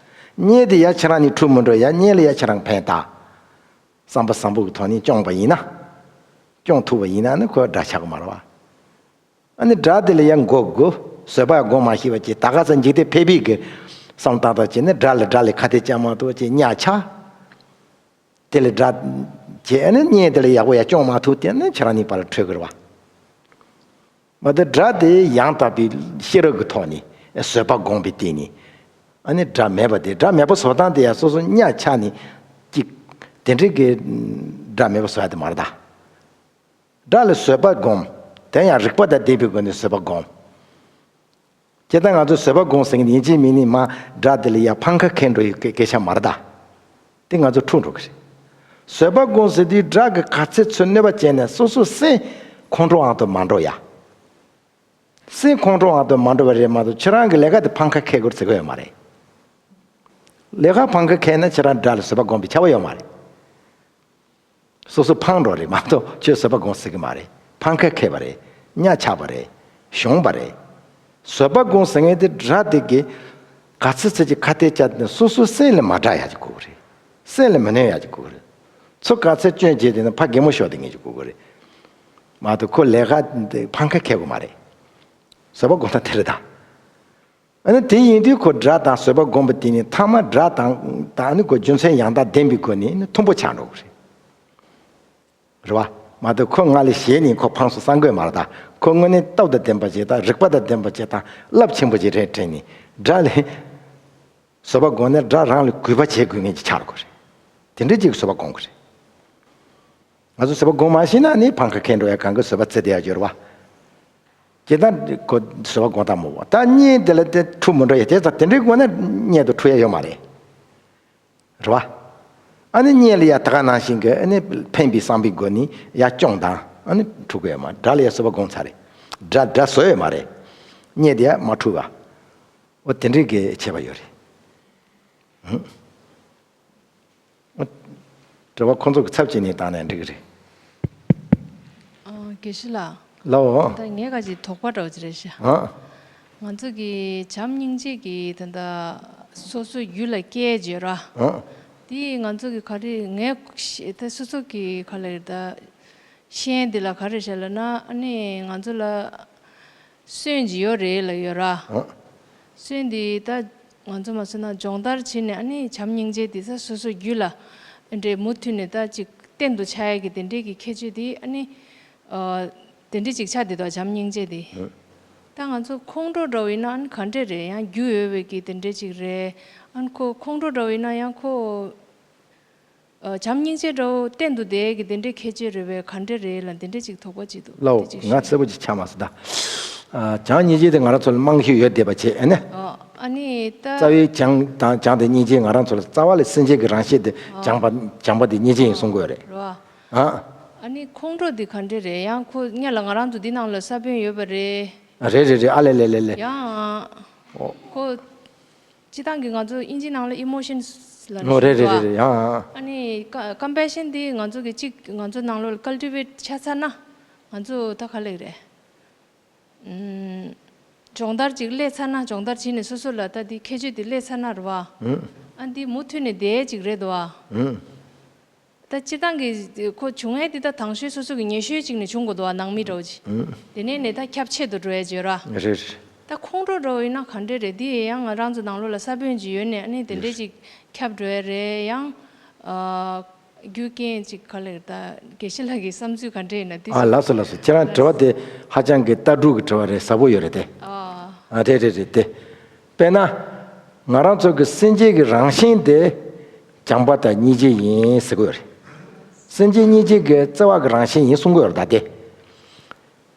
བ། གཉེན་དེ་ཡ་ཁྱེད་རང་གཉིས་འཁྲུག་མི་འགྲོ་ཡ། གཉེན་ལ་ཡ་ཁྱེད་རང་ཕན་བཏགས། བསམ་པ་བཟང་པོ་གི་ཐོག་ནས་སྐྱོང་པ་ཡིན་ན། སྐྱོང་ཐུབ་པ་ཡིན་ན་ནི་ཁོ་དགྲ་ཆགས་ཀྱི་མ་རེད་བ། ཨ་ནི་དགྲ་དེ་ལ་ཡང་མགོ་སྒུར། བཟོད་པ་སྒོམ་མ་ཤེས་པ་བྱས། ད་ག་ཚོད་འཇིག་རྟེན་ཕལ་པའི་གི་བསམ་བཏང་བཏང་བྱས་ནས་དགྲ་ལ་དགྲ་ལ་ཁ་གཏད་བཅག་མ་ཐུབ་བྱས་གཉའ་ཆགས། དེ་ལ་དགྲ་བྱས། ཨ་ནི་གཉེན་དེ་ལ་ཡག་པོ་ཡ་སྐྱོང་མ་ཐུབ། དེ་ནི་ཁྱེད་རང་གཉིས་བར་འཕྲོད་ཀྱི་རེད་བ། མ་གཏོགས་དགྲ་དེ་ཡང་དག་པའི་ཤེས་རབ་ཀྱི་ཐོག་ནས་བཟོད་པ་སྒོམ་པའི་སྟེང་ནས། ཨ་ནི་དགྲ་མེད་པ་དེ། དགྲ་མེད་པ་བཟོ་སྟངས་དེ་ཡང་སོ་སོ་གཉའ་ཆགས་ནས་ཅིག་དེ་འདྲའི་གི་དགྲ་མེད་པ་བཟོ་ཡ་དེ་མ་རེད་ད། དགྲ་ལ་བཟོད་པ་སྒོམ། དེ་ཡང་རིགས་པ་དང་ལྡན་པའི་སྒོ་ནས་བཟོད་པ་སྒོམ། སྤྱིར་བཏང་ང་ཚོ་བཟོད་པ་སྒོམ་ཟེར་མཁན་དེ་ཡིན་གཅིག་མིན་གཉིས་མར་དགྲ་དེ་ལ་ཡ་ཕམ་ཁ་འཁྱེར་འགྲོ་ཡི་སྐད་ཆ་མ་རེད་ད། དེ་ང་ཚོ་འཁྲུག་འགྲོ་གི་རེད། བཟོད་པ་སྒོམ་ཟེར་དུས་དགྲ་གིས་ག་ཚོད་ཚོད་གནོད་པ་བྱས་ནས་སོ་སོའི་སེམས་ཁོང་ཁྲོའི་དབང་དུ་མ་འགྲོ་ཡ། སེམས་ཁོང་ཁྲོའི་དབང་དུ་མ་འགྲོ་བ་རེད་མ་གཏོགས་ཁྱེད་རང་གི་ལས་ཀ་དེ་ཕམ་ཁ་འཁྱེར་དགོས་ཟེར་གི་ཡོད་མ་རེད། ལས་ཀ་ཕམ་ཁ་འཁྱེར་ན་ཁྱེད་རང་དགྲ་ལ་བཟོད་པ་སྒོམ་པའི་ཁྱབ་པ་ཡོད་མ་རེད། སོ་སོ་ཕངས་འགྲོ་རེད་མ་གཏོགས་ཁྱོད་བཟོད་པ་སྒོམ་སྲིད་ཀྱི་མ་རེད། ཕམ་ཁ་འཁྱེར་བ་རེད། གཉའ་ཆག་པ་རེད། གཞོམ་པ་རེད། བཟོད་པ་སྒོམ་ཟེར་མཁན་དེ་དགྲ་དེ་གིས་ག་ཚོད་ཚོད་ཀྱི་ཁ་གཏད་བཅག་ནས་སོ་སོའི་སེམས་ལ་མ་དྲག་ཡག་ཅིག་དགོས་ཀྱི་རེད། སེམས་ལ་མི་གནོད་ཡག་ཅིག་དགོས་ཀྱི་རེད། ཚུར་ག་ཚོད་སྐྱོན་བརྗེས་བསྡད་ན་ཕར་གད་མོ་ཤོར་བསྡད་མཁན་ཅིག་དགོས་ཀྱི་རེད། མ་གཏོགས་ཁོ་ལས་ཀ་དེ་ཕམ་ཁ་འཁྱེར་དགོས་མ་རེད། བཟོད་པ་སྒོམ་སྟངས་དེ་རེད་ད། ཨ་ནི་དེ་ཡིན་དུས་ཁོ་དགྲ་དང་བཟོད་པ་སྒོམ་པ་དེ་ནི་མཐའ་མ་དགྲ་དང་ད་ནི་ཁོ་རྒྱུ་མཚན་ཡང་དག་ལྡན་པའི་སྒོ་ནས་ནི་མཐུན་པོ་ཆགས་འགྲོ་གི་རེད། རེད་བ། མ་གཏོགས་ཁོ་ང་ལ་ཞེད་ནས་ཁོ་ཕངས་སོང་བསམ་དགོས་མ་རེད་ད། ཁོ་དངོས་གནས་སྟོབས་དང་ལྡན་པ་ཅིག་དང་རིག་པ་དང་ལྡན་པ་ཅིག་དང་རླབས་ཆེན་པོ་ཅིག་རེད་དྲན་ནས། དགྲ་ལ་བཟོད་པ་སྒོམ་ན་དགྲ་རང་ལ་གུས་པ་བྱེད་དགོས་མཁན་ཅིག་ཆགས་འགྲོ་གི་རེད། དེ་འདྲ་ཅིག་བཟོད་པ་སྒོམ་དགོས་རེད། ང་ཚོ་བཟོད་པ་སྒོམ་མ་ཤེས་ན་ནི་ཕམ་ཁ་ཁེལ་འགྲོ་ཡ། གང་གི་བཟོད་པ་བརྩི་བསྡད་ཡ་ཡོད་རེད་བ། ཇི་ལྟར་ཁོ་བཟོད་པ་སྒོམ་སྟངས་མང་པོ། ད་གཉེན་དེ་ལ་དེ་འཁྲུལ་མི་འགྲོ་ཡ། དེ་ཙམ་དེ་འདྲའི་སྒོ་ནས་གཉེན་དུ་འཁྲུལ་ཡ་ཡོད་མ་རེད། རེད་བ། ཨ་ནི་གཉེན་ལ་ཡ་ད་ག་ནང་བཞིན་གྱི་ཨ་ནི་ཕན་པའི་བསམ་པའི་སྒོ་ནས་ཡ་སྐྱོང་དང་ཨ་ནི་འཁྲུལ་གི་ཡོད་མ་རེད། དགྲ་ལ་ཡ་བཟོད་པ་སྒོམ་ཚར་རེད། དགྲ་དགྲ་བཟོད་ཡོད་མ་རེད། གཉེན་དེ་ཡ་མ་འཁྲུལ་བ། འོ་དེ་འདྲའི་གི་ཁྱད་པར་ཡོད་རེད། དྲི་བ་ཁོང་ཚོ་གི་ཚབ་བྱས་ནས་བཏང་ནས་འགྲིག་གི་རེད། ཨ། དགེ་བཤེས་ལགས། ལའོ། ད་ངས་ཁ་ཅིག་དོགས་པ་འདྲ་བོ་ཅིག་རེད་ཤག་ཨ། ང་ཚོ་གི་བྱམས་སྙིང་རྗེ་གི་ད་ལྟ་སོ་སོ་རྒྱུད་ལ་སྐྱེས་བརྗོད་ར། ཨ། དེ་ང་ཚོ་གི་ག་རེ་ངས་ཤེས་ད་སོ་སོ་གི་ག་ལ་རེད་ད། ཤེས་ཡོན་འདི་ལ་ག་རེ་བྱས་ལབ་ན་ཨ་ནི་ང་ཚོ་ལ་སོན་ཅིག་ཡོད་རེད་ལབ་ཡོད་ར། ཨ། སོན་འདི་ད་ང་ཚོ་མ་སོན་ན་སྦྱོང་བརྡར་བྱས་ནས་ཨ་ནི་བྱམས་སྙིང་རྗེ་འདི་ས་སོ་སོ་རྒྱུད་ལ་འདྲེ་མུ་མཐུད་ནས་ད་ཅིག་བརྟན་དུ་ཆགས་ཡ་གི་དེ་འདྲའི་གི་ཁྱད་ཆོས་འདི་ཨ་ནི་ཨ་དེ་འདྲའི་ཅིག་ཆགས་བསྡད་དོ་བྱམས་སྙིང་རྗེ་འདི། ཨ། ད་ང་ཚོ་ཁོང་ཁྲོ་འདྲ་བོ་ཡིན་ན་ཨ་ནི་ག་འདྲས་རེད། ཡང་རྒྱུ་ཡོད་པའི་གི་དེ་འདྲའི་ཅིག་རེད། ཨ་ནི་ཁོ་ཁོང་ཁྲོ་འདྲ་བོ་ཡིན་ན་ཡང་ཁོ། ཨ། བྱམས་སྙིང་རྗེ་འདྲ་བོ་བརྟན་དུ་བསྡད་ཀྱི་དེ་འདྲའི་ཁྱད་ཆོས་རེད་པས། ག་འདྲ་རེད་ལ་དེ་འདྲ་ཅིག་དོགས་པ་ཅིག་འདུག་ལའོ། དེ་ཅིག་ང་ཞུ། གསལ་པོ་ཅིག་ཆགས་མ་སོང་ད། ཨ། བྱམས་སྙིང་རྗེ་དེ་ང་རང་ཚོ་ལ་རྨང་གཞི་ཡོད་བསྡད་པ་བྱས་ཨ་ནི། ཨ། ཨ་ནི་ད། རྩ་བའི་བྱམས་དང་བྱམས་དང་སྙིང་རྗེ་ང་རང་ཚོ་ལ་རྩ་བ་ལས་སེམས་ཅན་གྱི་རང་བཞིན་དེ། ཨ། བྱམས་པ་བྱམས་པ་དེ་སྙིང་རྗེ་ཡིན་གསུང་གི་ཡོད་རེད། རེད་བ། ཨ། ཨ་ནི་ཁོང་ཁྲོ་དེ་ག་འདྲ་རེད། ཡང་ཁོ་སྔོན་ལ་ང་རང་ཚོ་འདི་ནང་ལ་ས་བོན་ཡོད་པ་རེད། རེད་རེད་རེད། ཨ་ལེ་ལེ་ལེ་ལེ། ཡང་། ཨོ། ཁོ། སྤྱིར་བཏང་གི་ང་ཚོ་དབྱིན་ཇི་ནང་ལ་ཨི་མོ་ཤན་ལབ་ནས། ཨོ་རེད་རེད་རེད་རེད། ཡང་ཡང་། ཨ་ནི་ཀ་ཀམ་པེ་ཤན་འདི་ང་ཚོ་གི་གཅིག་ང་ཚོ་ནང་ལོགས་ལ་ཀལ་ཊི་ཝེ་ཊི་བྱས་ཚར་ན་ང་ཚོ་ད་ག་ལེགས་རེད། ཨུམ། སྦྱོང་བརྡར་ཅིག་སླེབས་ཚར་ན་སྦྱོང་བརྡར་བྱས་ནས་སོ་སོ་ལ་ད་འདི་ཁྱད་ཆོས་འདི་སླེབས་ཚར་ན་རེད་བ། ཨུམ། ཨ་འདི་མུ་མཐུད་ནས་བསྡད་ཅིག་རེད་འདུག་བ། ཨུམ། ད་སྤྱིར་བཏང་གི་ཁོ་བྱུང་ཡས་འདི་ད་དང་ཤོས་སོ་སོ་གི་ཉེ་ཤོས་ཅིག་ནས་བྱུང་དགོས་འདུག་བ། ནང་མི་འདྲ་བོ་ཅིག་ཨུམ། དེ་ནས་ནས་ད་ཁྱབ་ཆེ་དུ་འགྲོ་ཡས་བརྗོད་ར། རེད་རེད། ད་ཁོང་ཁྲོ་འདྲ་བོ་ཡིན་ན་ག་འདྲས་རེད། འདི་ཡང་ང་རང་ཚོ་ནང་ལོགས་ལ་ས་བོན་ཅིག་ཡོད་ནས་ཨ་ནི་དེ་འདྲས་ཅིག་ཁྱབ་འགྲོ་ཡས་རེད། ཡང་ཨ་རྒྱུ་རྐྱེན་ཅིག་ག་ལེར་ད་དགེ་བཤེས་ལགས་ཀྱི་བསམ་ཚུལ་ག་འདྲས་ཡིན་ན་དེ། ཨ་ལགས་སོ་ལགས་སོ། ཁྱེད་རང་དྲི་བ་དེ་ཧ་ཅང་གི་ལྟ་གྲུབ་ཀྱི་དྲི་བ་རེད། ཟབ་པོ་ཡོད་རེད་དེ། ཨ། ཨ་རེད་རེད་རེད་དེ། དཔེར་ན། ང་རང་ཚོ་གི་སེམས་ཅན་གྱི་རང་བཞིན་དེ་བྱམས་པ་དང་སྙིང་རྗེ་ཡིན་ཟེར་གྱི་ཡོད་རེད། སེམས་ཅན་སྙིང་རྗེ་གི་བརྩེ་བ་གི་རང་བཞིན་ཡིན་གསུང་གི་ཡོད་རེད་ད་དེ།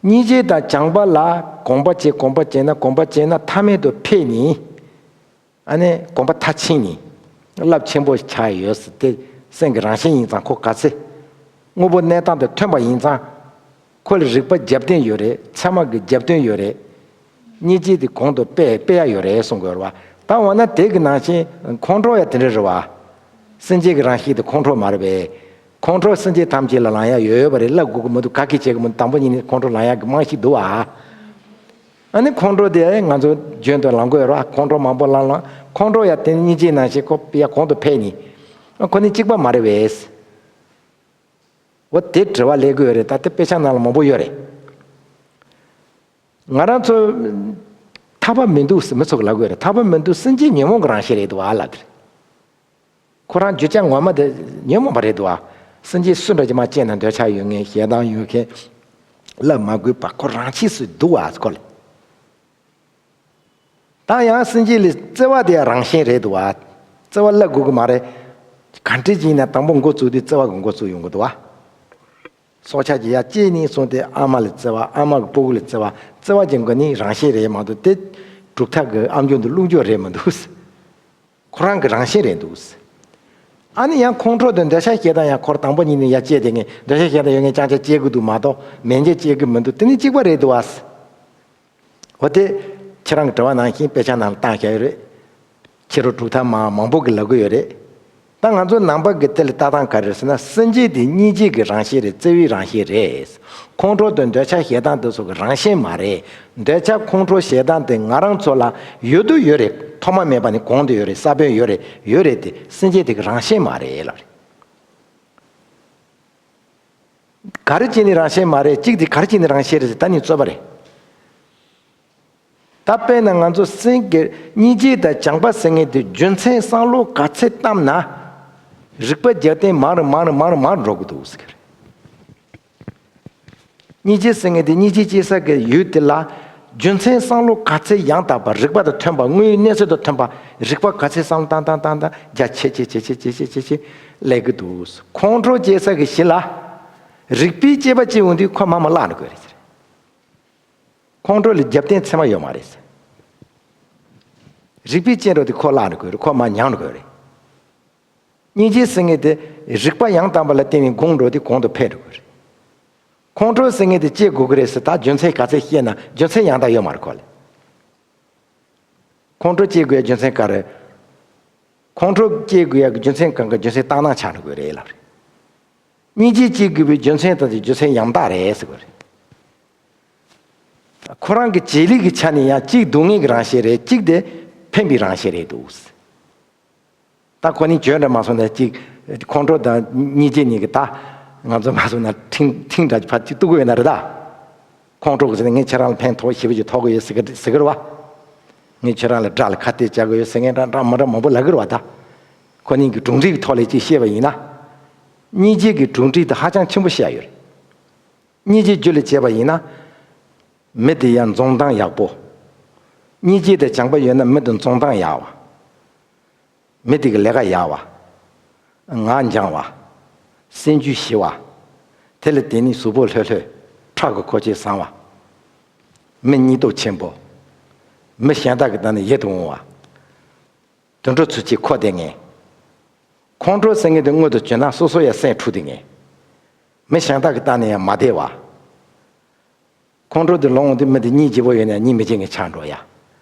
སྙིང་རྗེ་དང་བྱམས་པ་ལ་གོམས་པ་བྱེད་གོམས་པ་བྱེད་ན་གོམས་པ་བྱེད་ན་མཐའ་མེད་དུ་འཕེལ་ནས། ཨ་ནི་གོམས་པ་མཐར་ཕྱིན་ནས་རླབས་ཆེན་པོ་ཆགས་ཡོད་ཟེར་དེ། སེམས་ཀྱི་རང་བཞིན་ཡིན་ཙང་ཁོ་ག་ཚད། དངོས་པོ་གནས་སྟངས་དང་མཐུན་པ་ཡིན་ཙང་། ཁོ་ལ་རིག་པ་རྒྱབ་རྟེན་ཡོད་རེད། ཚད་མ་གི་རྒྱབ་རྟེན་ཡོད་རེད། སྙིང་རྗེ་དེ་གོང་དུ་སྤེལ་སྤེལ་ཡ་ཡོད་རེད་གསུང་དགོས་རེད་བ། ད་འོ་ན་དེ་གི་ནང་བཞིན་ཁོང་ཁྲོ་ཡ་དེ་འདྲ་རེད་བ། སེམས་ཅན་གྱི་རང་བཞིན་དེ་ཁོང་ཁྲོ་མ་རེད་པས། ཁོང་ཁྲོ་སེམས་ཅན་ཐམས་ཅད་ལ་ལང་ཡ་ཡོད་ཡོད་པ་རེད། ལབ་དགོས་ཀྱི་མི་འདུག་ག་གི་བྱེད་ཀྱི་མི་འདུག་དང་པོ་ཉིད་ནས་ཁོང་ཁྲོ་ལང་ཡ་གི་རྨང་གཞི་འདུག་བ། ཨ་ནི་ཁོང་ཁྲོ་དེ་ང་ཚོ་རྒྱུན་དུ་ལང་དགོས་རེད་བ། ཁོང་ཁྲོ་མང་པོ་ལང་ལང་། ཁོང་ཁྲོ་ཡ་དེ་སྙིང་རྗེའི་ནང་བཞིན་ཁོ་ཡ་གོང་དུ་འཕེལ་ནས། ཨ་ཁོ་ནི་གཅིག་པ་མ་རེད་པས། འོ་དེ་དྲི་བ་སླེབས་ཀྱི་ཡོད་རེད། ད་དེ་དཔེ་ཆ་ནང་ལ་མང་པོ་ཡོད་རེད། ང་རང་ཚོ་ཐར་པ་མི་འདུག་ཟེར་མི་ཚོ་གིས་ལབ་ཀྱི་ཡོད་རེད། ཐར་པ་མི་འདུག་སེམས་ཅན་ཉོན་མོངས་ཀྱི་རང་བཞིན་རེད་འདུག་ཨ་ལབ་དེ་རེད། ཁོ་རང་རྒྱུ་ཆ་ངོ་མ་དེ་ཉོན་མོངས་པ་རེད་འདུག་ཨ། སེམས་ཅན་སུ་འདྲ་ཅིག་མ་སྐྱེས་ན་འདོད་ཆགས་ཡོད་མཁན། ཞེ་སྡང་ཡོད་མཁན། ལབ་མ་དགོས་པ་ཁོ་རང་ཆས་སུ་འདུག་ཨ་ཁོ་ལ། ད་ཡང་སེམས་ཅན་ལ་བརྩེ་བ་དེ་ཡང་རང་བཞིན་རེད་འདུག་བ། བརྩེ་བ་ལབ་དགོས་ཀྱི་མ་རེད། ག་འདྲ་ཅིག་ཡིན་ན་དང་པོ་འགོ་བཙུགས་དུས་བརྩེ་བ་གི་འགོ་བཙུགས་ཡོང་གི་འདུག་བ། སྲོག་ཆགས་ཀྱི་ཡ་གཅིག་ནས་བཟུང་སྟེ་ཨ་མ་ལ་བརྩེ་བ། ཨ་མ་གི་སྤུ་གུ་ལ་བརྩེ་བ། བརྩེ་བ་གི་འགོ་ནི་རང་བཞིན་རེད་མ་གཏོགས་དེ་གྲུབ་མཐའ་གི་ཨམ་ཅོག་ཏུ་བླུགས་རྒྱུ་རེད་མི་འདུག་ཁོ་རང་གི་རང་བཞིན་རེད་འདུག་ཨ་ནི་ཡང་ཁོང་ཁྲོ་དང་འདོད་ཆགས་ཞེ་སྡང་ཡང་ཁོ་རང་དང་པོ་ཉིད་ནས་ཡ་སྐྱེས་དེ་ངས་འདོད་ཆགས་ཞེ་སྡང་ཡོད་མཁན་རྐྱང་རྐྱང་སྐྱེ་གི་འདུག་མ་གཏོགས་མེད་མཁན་སྐྱེ་གི་མི་འདུག་དེ་ནི་གཅིག་པ་རེད་འདུག་ཨ། འོ་དེ། ཁྱེད་རང་གི་དྲི་བ་ནང་བཞིན་དཔེ་ཆ་ནང་ལ་བཏང་བཞག་ཡོད་རེད། ཕྱི་རོལ་གྲུབ་མཐའ་མ་མང་པོ་གིས་ལབ་ཀྱི་ཡོད་རེད། ད་ང་ཚོ་ནང་པ་གི་དེ་ལ་ལྟ་སྟངས་ག་རེ་རེད་ཟེར་ན། སེམས་ཅན་དེ་སྙིང་རྗེ་གི་རང་བཞིན་རེད། བརྩེ་བའི་རང་བཞིན་རེད། ཁོང་ཁྲོ་དང་འདོད་ཆགས་ཞེ་སྡང་དེ་ཚོ་གི་རང་བཞིན་མ་རེད། འདོད་ཆགས་ཁོང་ཁྲོ་ཞེ་སྡང་དེ་ང་རང་ཚོ་ལ་ཡོད་དུ་ཡོད་རེད། ཐོག་མ་མེད་པ་ནས་གོང་དུ་ཡོད་རེད། ས་བོན་ཡོད་རེད། ཡོད་རེད་དེ་སེམས་ཅན་དེ་གི་རང་བཞིན་མ་རེད་ལབ་རེད། ག་རེ་བྱས་ནས་རང་བཞིན་མ་རེད། གཅིག་དེ་ག་རེ་བྱས་ནས་རང་བཞིན་རེད་ཟེར་ད་ནི་རྩོད་པ་རེད། ད་དཔེར་ན་ང་ཚོ་སེམས་ཀྱི་སྙིང་རྗེ་དང་བྱམས་པ་ཟེར་མཁན་དེ་རྒྱུ་མཚན་བསམ་བློ་ག་ཚད་བཏང་ན་རིག་པ་རྒྱབ་རྟེན་མང་རུ་མང་རུ་མང་རུ་མང་རུ་འགྲོ་གི་འདུག་ཟེར་གི་རེད། སྙིང་རྗེ་ཟེར་མཁན་དེ་སྙིང་རྗེ་སྐྱེ་ས་གི་ཡུལ་དེ་ལ་རྒྱུ་མཚན་བསམ་བློ་ག་ཚད་ཡང་དག་པ། རིག་པ་དང་མཐུན་པ། དངོས་ཡོད་གནས་ཚུལ་དང་མཐུན་པ། རིག་པ་ག་ཚད་བསམ་བློ་བཏང་བཏང་བཏང་བཏང་རྒྱ་ཆེ་ཆེ་ཆེ་ཆེ་སླེབས་གི་འདུག་ཁོང་ཁྲོ་སྐྱེ་ས་གི་གཞི་ལ། རིག་པའི་དཔྱད་པ་བྱེད་ཡོང་དུས་ཁོ་མར་མར་བརླག་འགྲོ་གི་རེད་ཟེར། ཁོང་ཁྲོ་ལ་རྒྱབ་རྟེན་ཚད་མ་ཡོད་མ་རེད་ཟེར། རིག་པའི་དཔྱད་འགྲོ་དུས་ཁོ་བརླག་འགྲོ་གི་རེད། ཁོ་མར་ཉམས་འགྲོ་གི་རེད། སྙིང་རྗེ་ཟེར་མཁན་དེ་རིག་པ་ཡང་དག་པ་ལ་བརྟེན་ནས་གོང་འགྲོ་དུས་གོང་དུ་འཕེལ་འགྲོ་གི་རེད། ཁོང་ཁྲོ་ཟེར་མཁན་དེ་སྐྱེ་དགོས་ཀྱི་རེད་ཟེར། ད་རྒྱུ་མཚན་ག་ཚད་བཤད་ན་རྒྱུ་མཚན་ཡང་དག་ཡོད་མ་རེད་ཁོ་ལ། ཁོང་ཁྲོ་སྐྱེ་དགོས་ཡ་རྒྱུ་མཚན་ག་རེ། ཁོང་ཁྲོ་སྐྱེ་དགོས་ཡ་གི་རྒྱུ་མཚན་གང་ག་རྒྱུ་མཚན་ལྟར་སྣང་ཆགས་འགྲོ་གི་རེད་ལབ་རེད། སྙིང་རྗེ་སྐྱེ་དགོས་པའི་རྒྱུ་མཚན་དང་དེ་རྒྱུ་མཚན་ཡང་དག་རེད་ཟེར་གི་རེད། ཁོ་རང་གི་བྱེད་ལས་ཀྱི་ཆ་ནས་ཡང་གཅིག་སྡུག་བསྔལ་གྱི་རང་བཞིན་རེད། གཅིག་དེ་ཕན་པའི་རང་བཞིན་རེད་འདུག། ད་ཁོ་གཉིས་བརྗོད་འདྲ་མ་སོང་ན་གཅིག་ཁོང་ཁྲོ་དང་སྙིང་རྗེ་གཉིས་ཀྱི་ད་ང་ཚོ་མ་སོང་ན་ཕྲེང་ཕྲེང་འདྲ་ཕར་གཅིག་གཏུག་གི་ཡོད་ན་རེད་ད། ཁོང་ཁྲོ་གི་ཟེར་ནས་ངས་ཁྱེད་རང་ལ་ཕན་ཐོགས་ཞེ་པོ་ཅིག་ཐོགས་ཀྱི་ཡོད་ཟེར་གི་ཟེར་གི་རེད་བ། ངས་ཁྱེད་རང་ལ་དགྲ་ལ་ཁ་གཏད་བཅག་གི་ཡོད་ཟེར་མཁན་འདྲ་འདྲ་མི་འདྲ་མང་པོ་ལབ་གི་རེད་བ་ད། ཁོ་གཉིས་ཀྱི་གྲུབ་འབྲས་ཀྱི་ཐོག་ལ་ཅིག་བཤད་པ་ཡིན་ན། སྙིང་རྗེ་གི་གྲུབ་འབྲས་དེ་ཧ་ཅང་ཆེན་པོ་བཤད་ཡོད་རེད། སྙིང་རྗེ་རྒྱུད་ལ་བྱས་པ་ཡིན་ན། མི་དེ་ཡང་འཛོམས་སྟངས་ཡག་པོ། སྙིང་རྗེ་དེ་སྦྱངས་པ་ཡོད་ན་མི་དེ་འཛོམས་སྟངས་ཡག་བ། མི་དེ་གི་ལས་ཀ་ཡག་བ། ངག་འཇམ་བ། སེམས་རྒྱུད་ཞི་བ། དེ་ལ་དེ་ནི་གཟུགས་པོ་ལྷོད་ལྷོད། ཁྲག་གི་མཁོ་ཆས་བཟང་བ། མི་སྙིང་སྟོབས་ཆེན་པོ། མི་གཞན་དག་གི་སྟེང་ནས་ཡིད་དུ་འོང་བ། དུད་འགྲོ་ཚུལ་གྱིས་འཁོར་བསྡད་མཁན། ཁོང་ཁྲོ་ཟེར་མཁན་དེ་མངོན་དུ་གྱུར་ན་སོ་སོ་ཡང་སེམས་འཁྲུག་བསྡད་མཁན། མི་གཞན་དག་གི་སྟེང་ནས་ཡང་མ་བདེ་བ། ཁོང་ཁྲོ་དེ་ལོང་འོང་དུས་མི་དེ་སྙིང་རྗེ་པོ་ཡོད་ན་སྙིང་མི་རྗེ་མཁན་ཆགས་འགྲོ་ཡ།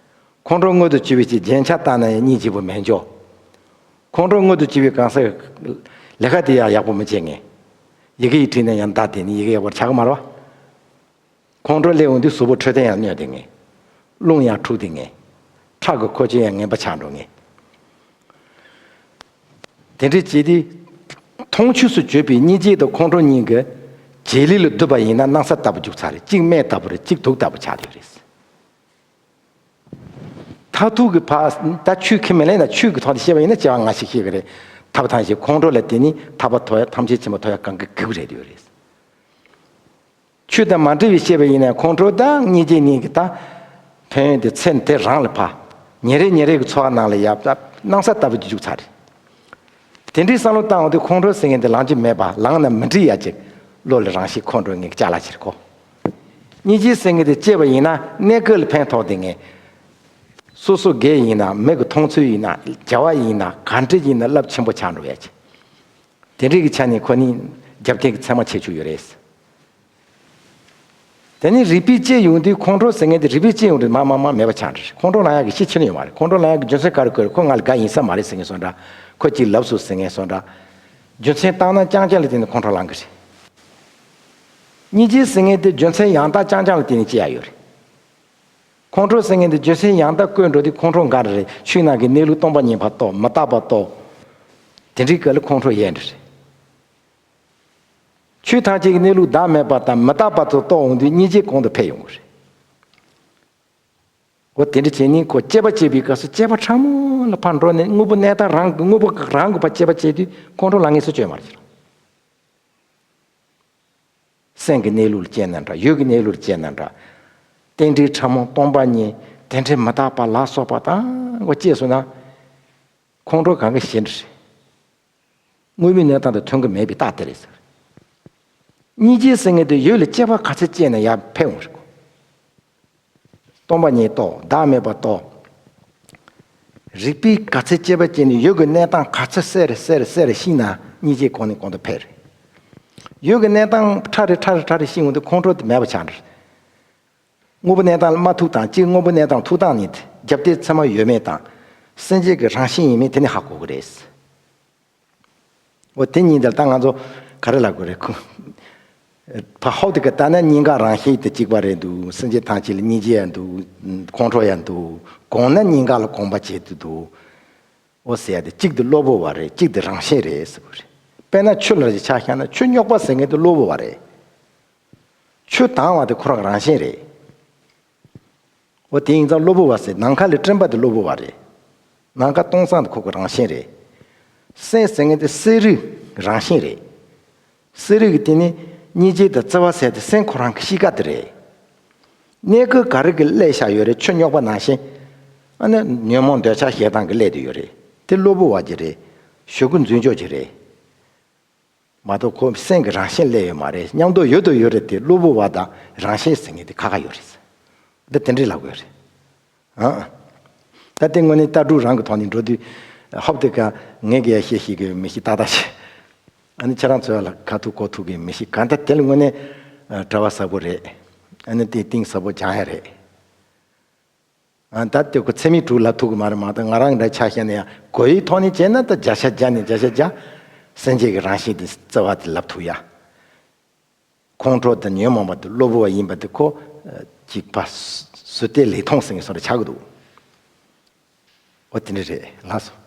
ཁོང་ཁྲོ་མངོན་དུ་གྱུར་པའི་ཕྱིར་རྒྱན་ཆ་བཏགས་ན་ཡང་སྙིང་རྗེ་པོ་མེད་འགྱོ། ཁོང་ཁྲོ་མངོན་དུ་གྱུར་པའི་གང་ཟག་ལས་ཀ་དེ་ཡང་ཡག་པོ་མི་བྱེད་མཁན། ཡི་གེ་ཡིས་བྲིས་ན་ཡང་བརྡ་དེ་ནི་ཡི་གེ་ཡག་པོ་ཆགས་ཀྱི་མ་རེད་བ། ཁོང་ཁྲོ་སླེབས་འོང་དུས་གཟུགས་པོ་འཕྲོད་བསྟེན་ཡང་གནོད་དེ་ངེས། རླུང་ཡང་འཁྲུགས་དེ་ངེས། ཁྲག་གི་མཁོ་ཆས་ཡང་ངན་པ་ཆགས་འགྲོ་ངེས། དེ་འདྲའི་བྱེད་དུས། མཐོང་ཆོས་སུ་གྱུར་པའི་སྙིང་རྗེ་དང་ཁོང་ཁྲོ་གཉིས་ཀྱི་བྱེད་ལས་ལ་བསྡུས་པ་ཡིན་ན་སྣང་ས་ལྟ་བུ་རྒྱུག་ཚར་རེད། གཅིག་སྨན་ལྟ་བུ་རེད། གཅིག་དུག་ལྟ་བུ་ཆགས་ཡོད་རེད། མཐར་ཐུག་གི་ཕ་ད་ཆོས་ཁས་མི་ལེན་ན་ཆོས་ཀྱི་ཐོག་ནས་བཤད་པ་ཡིན་ན་བྱ་བ་ང་ཞིག་ཤེས་ཀྱི་རེད། ཐབས་དང་ཞིག་ཁོང་ཁྲོ་ལ་བརྟེན་ནས་ཐར་པ་ཐོབ་ཡ་ཐམས་ཅད་མཁྱེན་པ་ཐོབ་ཡ་གང་གི་གི་རེད་ཡོད་རེད། ཆོས་དང་མ་འབྲེལ་བའི་བཤད་པ་ཡིན་ན་ཁོང་ཁྲོ་དང་སྙིང་རྗེ་གཉིས་ཀྱི་ད། ཕན་ཡོན་དེ་ཚེ་འདི་རང་ལ་ཕ། ཉིན་རེ་ཉིན་རེ་གི་འཚོ་བ་ནང་ལ་ཡབ་ད་སྣང་ས་ལྟ་བུ་རྒྱུག་ཚར་རེད། དེ་འདྲའི་བསམ་བློ་བཏང་འོང་དུས་ཁོང་ཁྲོ་ཟེར་མཁན་དེ་ལངས་རྒྱུ་མེད་པ་ལངས་ན་མི་འགྲིག་ཡ་ཅིག་བློ་ལ་རང་བཞིན་འཁོར་འགྲོ་མཁན་གྱི་ཅ་ལག་ཅིག་རེད་ཁོ། སྙིང་རྗེ་ཟེར་མཁན་དེ་སྐྱེས་པ་ཡིན་ན་གནས་སྐབས་ལ་ཕན་ཐོགས་དེ་ངས། སོ་སོ་སྒེར་ཡིན་ན་མི་གི་མཐོང་ཚུལ་ཡིན་ན་བྱ་བ་ཡིན་ན་ག་འདྲ་ཡིན་ན་རླབས་ཆེན་པོ་ཆགས་འགྲོ་ཡ་ཅིག་དེ་འདྲའི་གི་ཆ་ནས་ཁོ་ནི་རྒྱབ་རྟེན་གྱི་ཚད་མ་ཆེ་ཆུང་ཡོད་རེད། དེ་ནི་རིག་པའི་དཔྱད་ཡོང་དུས་ཁོང་ཁྲོ་ཟེར་མཁན་དེ་རིག་པའི་དཔྱད་ཡོང་དུས་མ་མ་མ་མེད་པ་ཆགས་འདྲ། ཁོང་ཁྲོ་ལངས་ཡག་གི་ཤེས་ཆེ་ནི་ཡོད་མ་རེད། ཁོང་ཁྲོ་ལངས་ཡག་གི་རྒྱུ་མཚན་ག་རེ་དགོས་རེད། ཁོ་ང་ལ་དགའ་ཡིན་ས་མ་རེད་ཟེར་མཁན་སོང་འདྲ། ཁོ་གཅིག་ལབ་སོང་ཟེར་མཁན་སོང་འདྲ། རྒྱུ་མཚན་བཏང་ན་རྐྱང་རྐྱང་ལ་བརྟེན་ནས་ཁོང་ཁྲོ་ལངས་གི་རེད། སྙིང་རྗེ་ཟེར་མཁན་དེ་རྒྱུ་མཚན་ཡང་དག་རྐྱང་རྐྱང་ལ་བརྟེན་ནས་སྐྱེ་ཡག་ཡོད་རེད། ཁོང་ཁྲོ་ཟེར་མཁན་དེ་རྒྱུ་མཚན་ཡང་དག་བཀོད་འགྲོ་དུས་ཁོང་ཁྲོ་འགའ་རེ་རེད། ཆོས་ནང་གི་གནས་ལུགས་སྟོང་པ་ཉིད་ཕར་རྟོགས། མི་རྟག་པ་རྟོགས། དེ་འདྲའི་སྐབས་ལ་ཁོང་ཁྲོ་ཡལ་འདྲ་རེད། ཆོས་ཐམས་ཅད་ཀྱི་གནས་ལུགས་བདག་མེད་པ་དང་མི་རྟག་པ་དུ་རྟོགས་འོང་དུས་སྙིང་རྗེ་གོང་དུ་འཕེལ་ཡོང་གི་རེད། འོ་དེ་འདྲ་བྱས་ནས་ཁོ་དཔྱད་པ་བྱེད་པའི་སྐབས་སུ་དཔྱད་པ་ཕྲ་མོ་ལ་ཕར་འགྲོ་ནས་དངོས་པོ་གནས་སྟངས་རང་གི་དངོས་པོ་རང་གི་ཕར་དཔྱད་པ་བྱེད་དུས་ཁོང་ཁྲོ་ལངས་ངེས་སུ་བཅོས་མ་རེད། སེམས་ཀྱི་གནས་ལུགས་ལ་དཔྱད་ན་འདྲ། ཡུལ་གྱི་གནས་ལུགས་ལ་དཔྱད་ན་འདྲ། རྟེན་འབྲེལ་ཕྲ་མོ་སྟོང་པ་ཉིད་དེ་འདྲའི་མི་རྟག་པ་ལ་སོགས་པ་དང་ཁོ་དཔྱད་སོང་ན། ཁོང་ཁྲོ་གང་གི་ཞེན་འདྲ་རེད། དངོས་པོའི་གནས་སྟངས་དང་མཐུན་གྱི་མེད་པའི་རྟགས་དེ་རེད་ཟེར། སྙིང་རྗེ་ཟེར་མཁན་དེ་ཡུལ་ལ་དཔྱད་པ་ག་ཚད་བྱས་ན་ཡར་འཕེལ་འོང་རེད་གོ། སྟོང་པ་ཉིད་རྟོགས། བདག་མེད་པ་རྟོགས། རིག་པས་ག་ཚད་དཔྱད་པ་བྱས་ནས་ཡུལ་གྱི་གནས་སྟངས་ག་ཚད་གསལ་རུ་གསལ་རུ་གསལ་རུ་ཤེས་ན་སྙིང་རྗེ་གོང་ནས་གོང་དུ་འཕེལ་རེད། ཡུལ་གྱི་གནས་སྟངས་ཕྲ་རུ་ཕྲ་རུ་ཕྲ་རུ་ཤེས་འོང་དུས་ཁོང་ཁྲོ་དེ་མེད་པ་ཆགས་འགྲོ། དངོས་པོ་གནས་སྟངས་ལ་མ་ཐུག་དང་གཅིག་དངོས་པོ་གནས་སྟངས་ཐུག་སྟངས་ནི་རྒྱབ་རྟེན་ཚད་མ་ཡོད་མེད་དང་། སེམས་ཅན་གྱི་རང་བཞིན་ཡིན་མིན་དེ་ནི་ཧ་གོ་གི་རེད། འོ་དེ་གཉིས་འདིར་ད་ང་ཚོ་ག་རེ་ལབ་དགོས་རེད་ཁོ། ཕ་ཧོ་དེ་ག་ལྟ་ན་སྙིང་ག་རང་བཞིན་དེ་གཅིག་པ་རེད་འདུག་སེམས་ཅན་ཐམས་ཅད་ལ་སྙིང་རྗེ་ཡང་འདུག་ཁོང་ཁྲོ་ཡང་འདུག་གོང་ན་སྙིང་ག་ལ་གོམས་པ་བྱེད་དུ་འདུག་འོ་ཟེར་ཡ་དེ་གཅིག་དེ་གློ་བུར་བ་རེད། གཅིག་དེ་རང་བཞིན་རེད་ཟེར་བ་རེད། དཔེར་ན་ཆུ་ལ་ཅིག་ཆ་བཞག་ན་ཆུ་རྙོག་པ་ཟེར་མཁན་དེ་གློ་བུར་བ་རེད། ཆུ་དྭངས་བ་དེ་ཁོ་རང་རང་བཞིན་རེད། འོ་དེ་ཡིན་ཙང་གློ་བུར་བ་ཟེར། ནམ་མཁའ་ལས་སྤྲིན་པ་དེ་གློ་བུར་བ་རེད། ནམ་མཁའ་སྟོང་སང་དེ་ཁོ་གི་རང་བཞིན་རེད། སེམས་ཟེར་མཁན་དེ་གསལ་རིག་རང་བཞིན་རེད། གསལ་རིག་གི་དེ་ནི་སྙིང་རྗེ་དང་བརྩེ་བ་ཟེར་དེ་སེམས་ཁོ་རང་གི་གཤིས་ཀ་དེ་རེད། གནས་སྐབས་ག་རེ་གི་སླད་བཞག་ཡོད་རེད། ཆུ་རྙོག་པ་ནང་བཞིན། ཨ་ནི་ཉོན་མོངས་འདོད་ཆགས་ཞེ་སྡང་གི་སླད་དུ་ཡོད་རེད། དེ་གློ་བུར་བ་ཅིག་རེད། གཞུག་གུ་འཛུལ་འཇོག་ཅིག་རེད། མ་གཏོགས་ཁོ་སེམས་ཀྱི་རང་བཞིན་སླེབས་ཡོད་མ་རེད། མཉམ་དུ་ཡོད་དུ་ཡོད་རེད་དེ། གློ་བུར་བ་དང་རང་བཞིན་ཟེར་མཁན་དེ་ཁ་ཁ་ཡོད་རེད། འདི་དེ་འདྲའི་ལབ་དགོས་རེད། ཨང་། ད་དེ་དངོས་གནས་ལྟ་གྲུབ་རང་གི་ཐོག་ནས་འགྲོ་དུས། ཧོབ་དེ་ཀ་ངས་ཀྱི་ཡ་བཤད་ཤེས་ཀྱི་མི་ཤེས་ཏག་ཏག་བཤད། ཨ་ནི་ཁྱེད་རང་ཚོ་ལ་ཁ་ཐུག་གོ་ཐུག་གི་མི་ཤེས་གང་ལྟར་དེ་ལ་དངོས་གནས་གྲྭ་པ་ཟབ་པོ་རེད། ཨ་ནི་དེ་གཏིང་ཟབ་པོ་སྦྱང་ཡ་རེད། ཨ་ད་དེ་ཁོ་ཚད་མའི་དྲུག་ལབ་ཐུབ་ཀྱི་མ་རེད། མ་གཏོགས་ང་རང་འདྲ་ཆ་བཞག་ན་ཡང་གོ་ཡི་ཐོག་ནས་བྱས་ན་ད་བརྒྱ་ཆ་བརྒྱ་ནས་བརྒྱ་ཆ་བརྒྱ་སེམས་ཅན་གྱི་རང་བཞིན་དེ་རྩ་བ་དེ་ལབ་ཐུབ་ཡ། ཁོང་ཁྲོ་དང་ཉོན་མོངས་པ་དེ་གློ་བུར་བ་ཡིན་པ་དེ་ཁོ་ཅིག་ཕ་ཟུར་བལྟས་ལེགས་མཐོང་ཟེར་མཁན་བཟོ་འདྲ་ཆགས་ཀྱི་འདུག་འོ་དེ་འདྲ་རེད། ལགས་སོ།